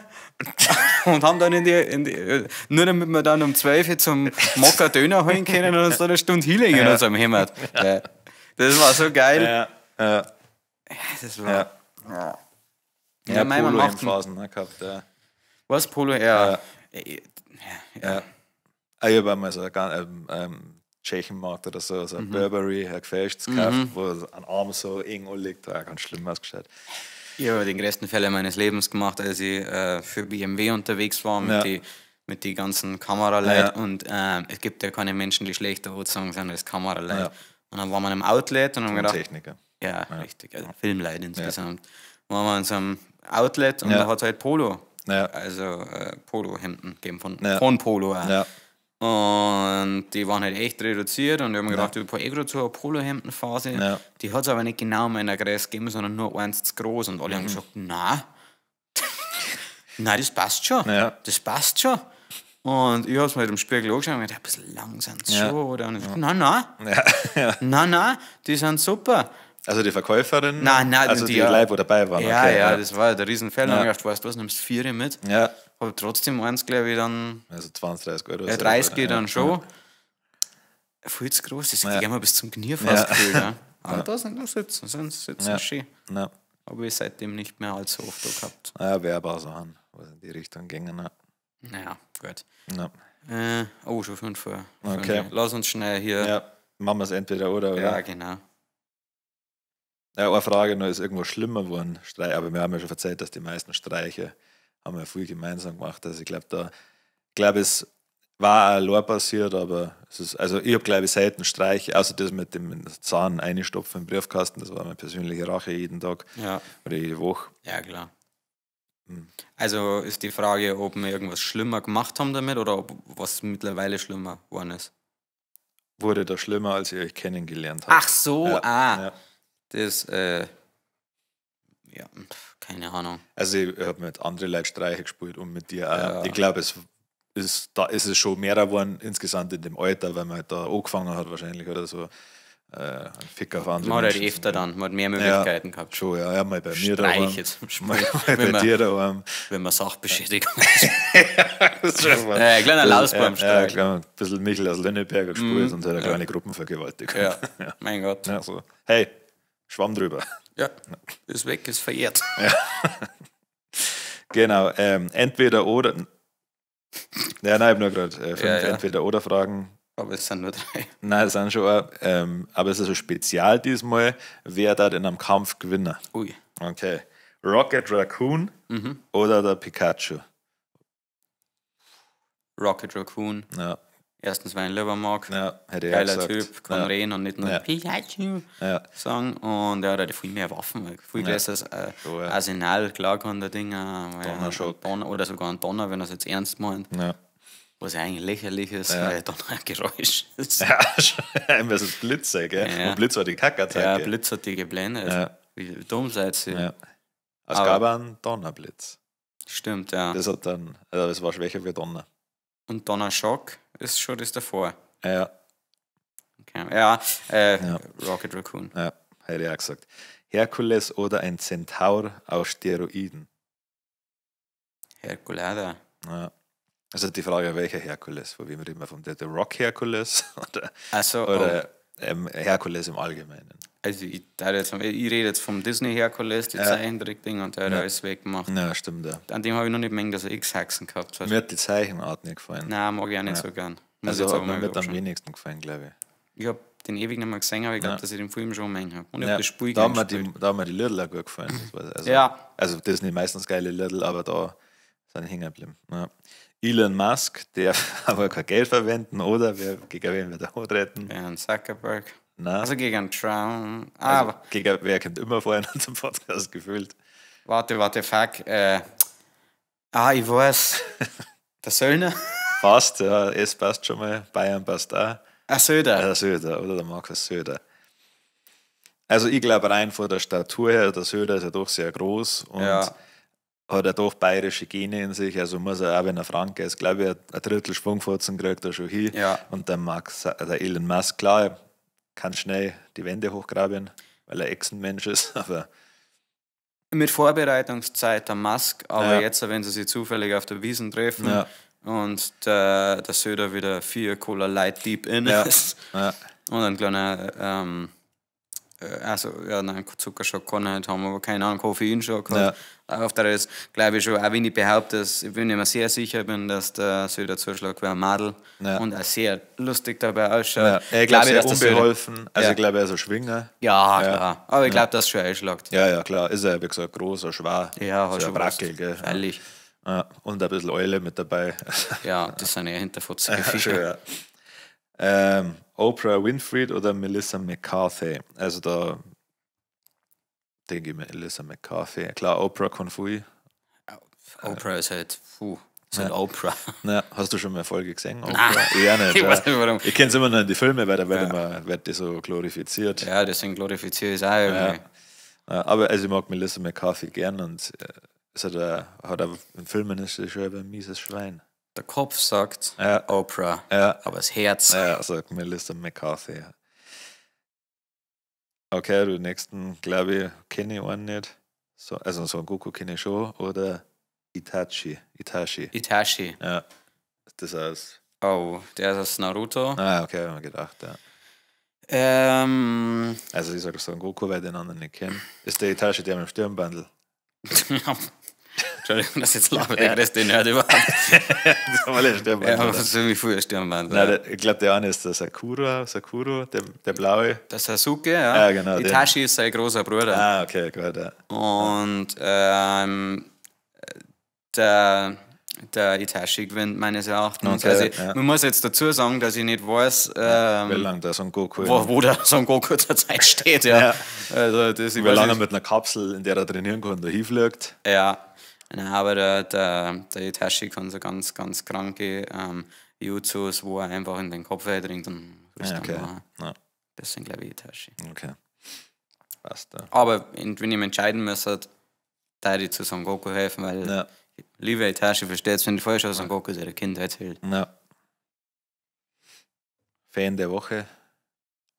und haben dann in die nur damit wir dann um 12 Uhr zum Mokka Döner holen können und uns dann eine Stunde hinlegen in unserem Hemd. Ja. Das war so geil. Ja. Ja. Das war. Ja. Ja, mei, man macht- Polo-Phasen ne, gehabt, ja. Was Polo? Ja. Ja. Ja. Ah, ich habe einmal so ein Tschechenmarkt oder so, so ein Burberry, ein gefälschtes gekauft, wo ein Arm so eng anliegt, war ganz schlimm ausgeschaut. Ich habe den größten Fehler meines Lebens gemacht, als ich für BMW unterwegs war mit die, mit die ganzen Kameraleuten. Und es gibt ja keine Menschen, die schlechter angezogen sind als Kameraleute. Und dann waren wir in einem Outlet und haben gedacht, Techniker. Ja, richtig, also Filmleute insgesamt. Waren wir in so einem Outlet und da hat es halt Polo, also Polohemden gegeben von Polo auch. Und die waren halt echt reduziert und ich habe mir gedacht, ich habe eh gerade so eine Polohemdenphase. Die hat es aber nicht genau in meiner Größe gegeben, sondern nur eins zu groß. Und alle haben gesagt, na, nein, das passt schon. Das passt schon. Und ich habe es mir halt im Spiegel angeschaut und gedacht, ein bisschen lang sind sie schon. Oder? Und ich so, nein, nein, nein, nein, die sind super. Also die Verkäuferin? Nein, nein, also die Leute, wo dabei waren. Ja, Okay, ja, das war ja der Riesenfehler. Und ich gedacht, weißt du was, nimmst vier mit. Aber trotzdem eins, glaube ich, dann Also 20, 30 Euro. Ja, so, 30 oder? dann schon. Viel zu groß, das geht immer bis zum Knie fast gefühlt. Ja. Aber da sitzen schön. Habe ich seitdem nicht mehr allzu oft da gehabt. Ja, wäre ein paar Sachen, was in die Richtung gingen. Ja. Naja, gut. Ja. Oh, schon 5 vor. Okay. Lass uns schnell hier. Ja, machen wir es entweder oder, oder? Ja, genau. Ja, eine Frage noch, ist irgendwo schlimmer geworden? Streich, aber wir haben ja schon erzählt, dass die meisten Streiche haben wir viel gemeinsam gemacht. Also ich glaube, es war auch allein passiert, aber es ist, also ich habe, glaube ich, selten Streiche, außer das mit dem Zahn einstopfen im Briefkasten, das war meine persönliche Rache jeden Tag oder jede Woche. Ja, klar. Also ist die Frage, ob wir irgendwas schlimmer gemacht haben damit oder ob was mittlerweile schlimmer geworden ist. Wurde da schlimmer, als ihr euch kennengelernt habt? Ach so, Ja, ah. ja. Das, ja, keine Ahnung. Also ich habe mit anderen Leuten Streiche gespielt und mit dir auch. Ja. Ich glaube, da ist es schon mehr geworden insgesamt in dem Alter, weil man halt da angefangen hat wahrscheinlich oder so. Ein Fick auf andere Man hat halt Menschen. öfter dann, man hat mehr Möglichkeiten gehabt. Schon, ja, ja, mal bei mir daheim. Streiche zum Spiel. Mal bei Wenn man, dir daheim. wenn man Sachbeschädigung Das ist schon mal- Kleiner Laus beim Ja, Streich. ja, ein bisschen Michel aus Lönneberger gespielt und so eine kleine Gruppenvergewaltigung. Ja. Ja. Mein Gott. Ja, so. Hey, Schwamm drüber. Ja, ist weg, ist verjährt. Genau, entweder oder. Ja, nein, ich habe nur gerade fünf Ja, ja. Entweder oder Fragen. Aber es sind nur drei. Nein, es sind schon auch, aber es ist ein Spezial diesmal. Wer da in einem Kampf gewinnen? Ui. Okay. Rocket Raccoon oder der Pikachu? Rocket Raccoon. Ja, Erstens, weil ich ihn lieber mag. ja, hätte ich auch Geiler gesagt. Typ, kann ja, reden und nicht nur Pikachu sagen. Und er hat halt viel mehr Waffen, viel größeres Schon, ja. Arsenal. Klar kann der Ding auch, weil Donnerschock. ein Donner, oder sogar ein Donner, wenn er es jetzt ernst meint. Ja. Was ja eigentlich lächerlich ist, weil Donner ein Geräusch ist. Ja, schon. Einmal so Blitze, gell? Ja. Und Blitz war die Kackattacke. Ja, Blitz hat die geblendet. Ja. Wie dumm seid ihr? Ja. Es Aber- gab einen Donnerblitz. Stimmt, ja. Das hat dann, also das war schwächer wie Donner. Und Donnerschock ist schon das davor. Ja, Okay. Ja, Rocket Raccoon. ja, hätte ich auch gesagt. Herkules oder ein Zentaur aus Steroiden? Herkulada. Ja. Also die Frage, welcher Herkules? Von wem reden wir? Von der The Rock Herkules oder, Also, oh, oder Herkules im Allgemeinen? also ich rede jetzt vom Disney Herkules, die Zeichentrick-Ding, und der hat alles weggemacht. Ja, stimmt, ja. An dem habe ich noch nicht gemerkt, dass er X-Haxen gehabt hat. Mir hat die Zeichenart nicht gefallen. Nein, mag ich auch nicht so gern. Muss Also ich jetzt hat aber mir mal mit am anschauen. wenigsten gefallen, glaube ich. Ich habe den ewig nicht mehr gesehen, aber ich glaube, dass ich den Film schon mengen habe. Und ich Ja, habe das Spiel da, gern haben mir gespielt. die, da haben mir die Lidl auch gut gefallen. Das war, also, Ja. Also Disney meistens geile Lidl, aber da sind hängen geblieben. Ja. Elon Musk, der aber kein Geld verwenden, oder wer, gegen wen wird er antreten? Gegen Zuckerberg. Nein. Also gegen Trump. Ah, Also, gegen wer kommt immer vorher in unserem Podcast gefühlt? warte, warte, fuck. Ich weiß. Der Söllner? Passt, ja, es passt schon mal, Bayern passt auch. Ah, Söder. Der Söder, oder der Markus Söder. Also ich glaube rein von der Statur her, der Söder ist ja doch sehr groß und Ja. hat ja doch bayerische Gene in sich, also muss er auch, wenn er Franke ist, glaube ich, ein Drittel Schwungfurzen kriegt er schon hin. Ja. Und der, Max, der Elon Musk, klar, er kann schnell die Wände hochgraben, weil er Echsenmensch ist, aber Mit Vorbereitungszeit der Musk, aber Ja. jetzt, wenn sie sich zufällig auf der Wiesn treffen Ja. und der Söder wieder 4 Cola Light Deep in Ja. ist ja, und ein kleiner Also, ja, nein, Zuckerschock kann er nicht haben, aber keine Ahnung, Koffeinschock hat. Auf der ist, glaube ich schon, auch wenn ich behaupte, dass ich bin mir sehr sicher bin, dass der Söder zuschlägt wie ein Madel und auch sehr lustig dabei ausschaut. Ja. Ja, ich glaube, sehr dass der Söder- unbeholfen. Also, Ja. ich glaube, er ist ein Schwinger. Ja, klar. Aber ich glaube, dass es schon einschlägt. Ja, ja, klar. Ist er, wie gesagt, groß, ein schwer. Ja, hat so schon ein Brackel, was. gell. Freilich. Ja. Und ein bisschen Eule mit dabei. Ja, das sind eher hinterfotzige Schon, Fische. ja. Oprah Winfrey oder Melissa McCarthy? Also da denke ich Melissa McCarthy. Klar, Oprah kann viel. Oprah ist halt, puh, ist halt Oprah. Na, hast du schon mal eine Folge gesehen? Oprah? Ich auch nicht. Ich ja. weiß nicht, warum. Ich kenne es immer noch in die Filme, weil da wird, immer, wird die so glorifiziert. Ja, deswegen glorifiziere ich es auch irgendwie. Ja, aber also ich mag Melissa McCarthy gern und ist halt hat auch in Filmen ist sie schon ein mieses Schwein. Der Kopf sagt Ja. Oprah, Ja. aber das Herz. Ja, sagt Melissa McCarthy. ja. Okay, du nächsten, glaube ich, kenne ich einen nicht. So, also Son Goku kenne ich schon. Oder Itachi. Itachi. Itachi. Ja. Das heißt. Oh, der ist aus Naruto. Ah, okay, hab ich mir gedacht, ja. Also ich sage Son Goku, weil ich den anderen nicht kenne. Ist der Itachi der mit dem Stirnbandel? Entschuldigung, dass ich jetzt lache, der größte Nerd überhaupt. Das haben alle Stirnbandel. Ja, aber so wie früher Stirnbandel. Nein, der, ich glaube, der eine ist der Sakura, Sakuro, der blaue. Der Sasuke, ja. Ja, genau, den. Itachi ist sein großer Bruder. Ah, okay, gut, ja. Und der Itachi gewinnt meines Erachtens. Okay, also, ich, ja. Man muss jetzt dazu sagen, dass ich nicht weiß, Wie lange der Son Goku wo der Son Goku zurzeit steht. Ja. Ja. Also, das, ich Wie weiß lange er nicht. mit einer Kapsel, in der er trainieren kann, da hinfliegt. Ja, nein, aber der Itachi kann so ganz, ganz kranke Jutsus, wo er einfach in den Kopf eindringt und frisst Ja, dann okay. war. Ja, Das sind, glaube ich, Itachi. okay. Passt, ja. Aber wenn ich mich entscheiden müsste, da ich zu Son Goku helfen, weil Ja. liebe Itachi versteht es, wenn ich vorher schon Son Goku ist ihre Kindheitsheld. Ja. Fan der Woche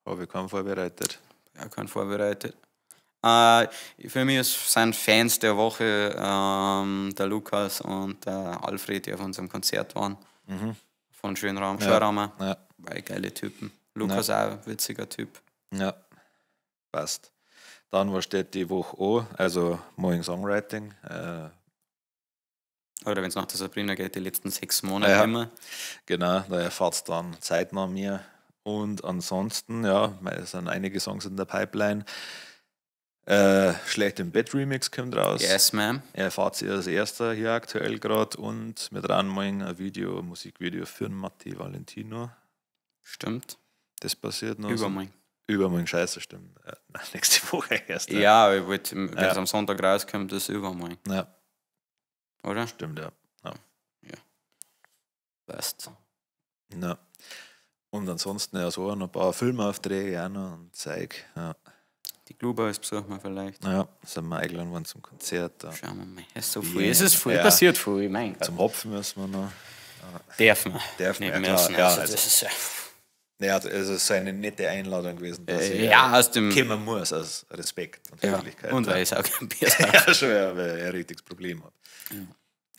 habe ich kaum vorbereitet. Ja, keinen vorbereitet. Für mich sind Fans der Woche der Lukas und der Alfred, die auf unserem Konzert waren. Von Schönraum, Schönraumer. Ja, Weil geile Typen. Lukas auch ein witziger Typ. ja. Passt. Dann, was steht die Woche an? Also, morgen Songwriting. Oder wenn es nach der Sabrina geht, die letzten 6 Monate Ja. immer. Genau, da erfahrt dann zeitnah mehr. Und ansonsten, ja, es sind einige Songs in der Pipeline. Schlecht im Bett Remix kommt raus. Yes, ma'am. Er erfahrt sie als erster hier aktuell gerade und wir dran morgen ein Video, ein Musikvideo für den Matti Valentino. Stimmt. Das passiert noch. Übermorgen. Übermorgen, scheiße, stimmt. Nein, nächste Woche erst. Ja, ich wollt, wenn es am Sonntag rauskommt, ist übermorgen. Ja, Oder? stimmt, ja. Ja. Passt. Ja. Und ansonsten ja so noch ein paar Filmaufträge auch noch und Zeug. Ja. Die Glubers besuchen wir vielleicht. Ja, sind wir eingeladen worden zum Konzert. Ja. Schauen wir mal. Es ist so viel. Yeah. Es ist viel Ja. passiert, viel. Mein Gott. Zum Hopfen müssen wir noch. Dürfen wir. Dürfen Nicht wir, ja, müssen. klar. Ja, also, also- das ist ja. Ja, es ist eine nette Einladung gewesen, dass ich Ja, aus dem. kommen muss, aus Respekt und Ja. Höflichkeit. Und ja. weil ich auch kein Bier saufe. Ja, schon, ja, weil ich ein richtiges Problem habe.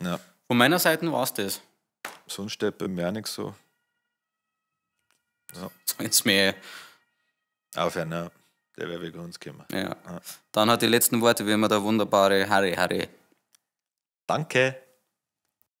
Ja. Von meiner Seite war es das. Sonst steht bei mir auch nichts so. Jetzt mehr. Aufhören, ja. Der wäre wegen uns gekommen. Ja. Dann hat die letzten Worte wie immer der wunderbare Harry Harry. Danke.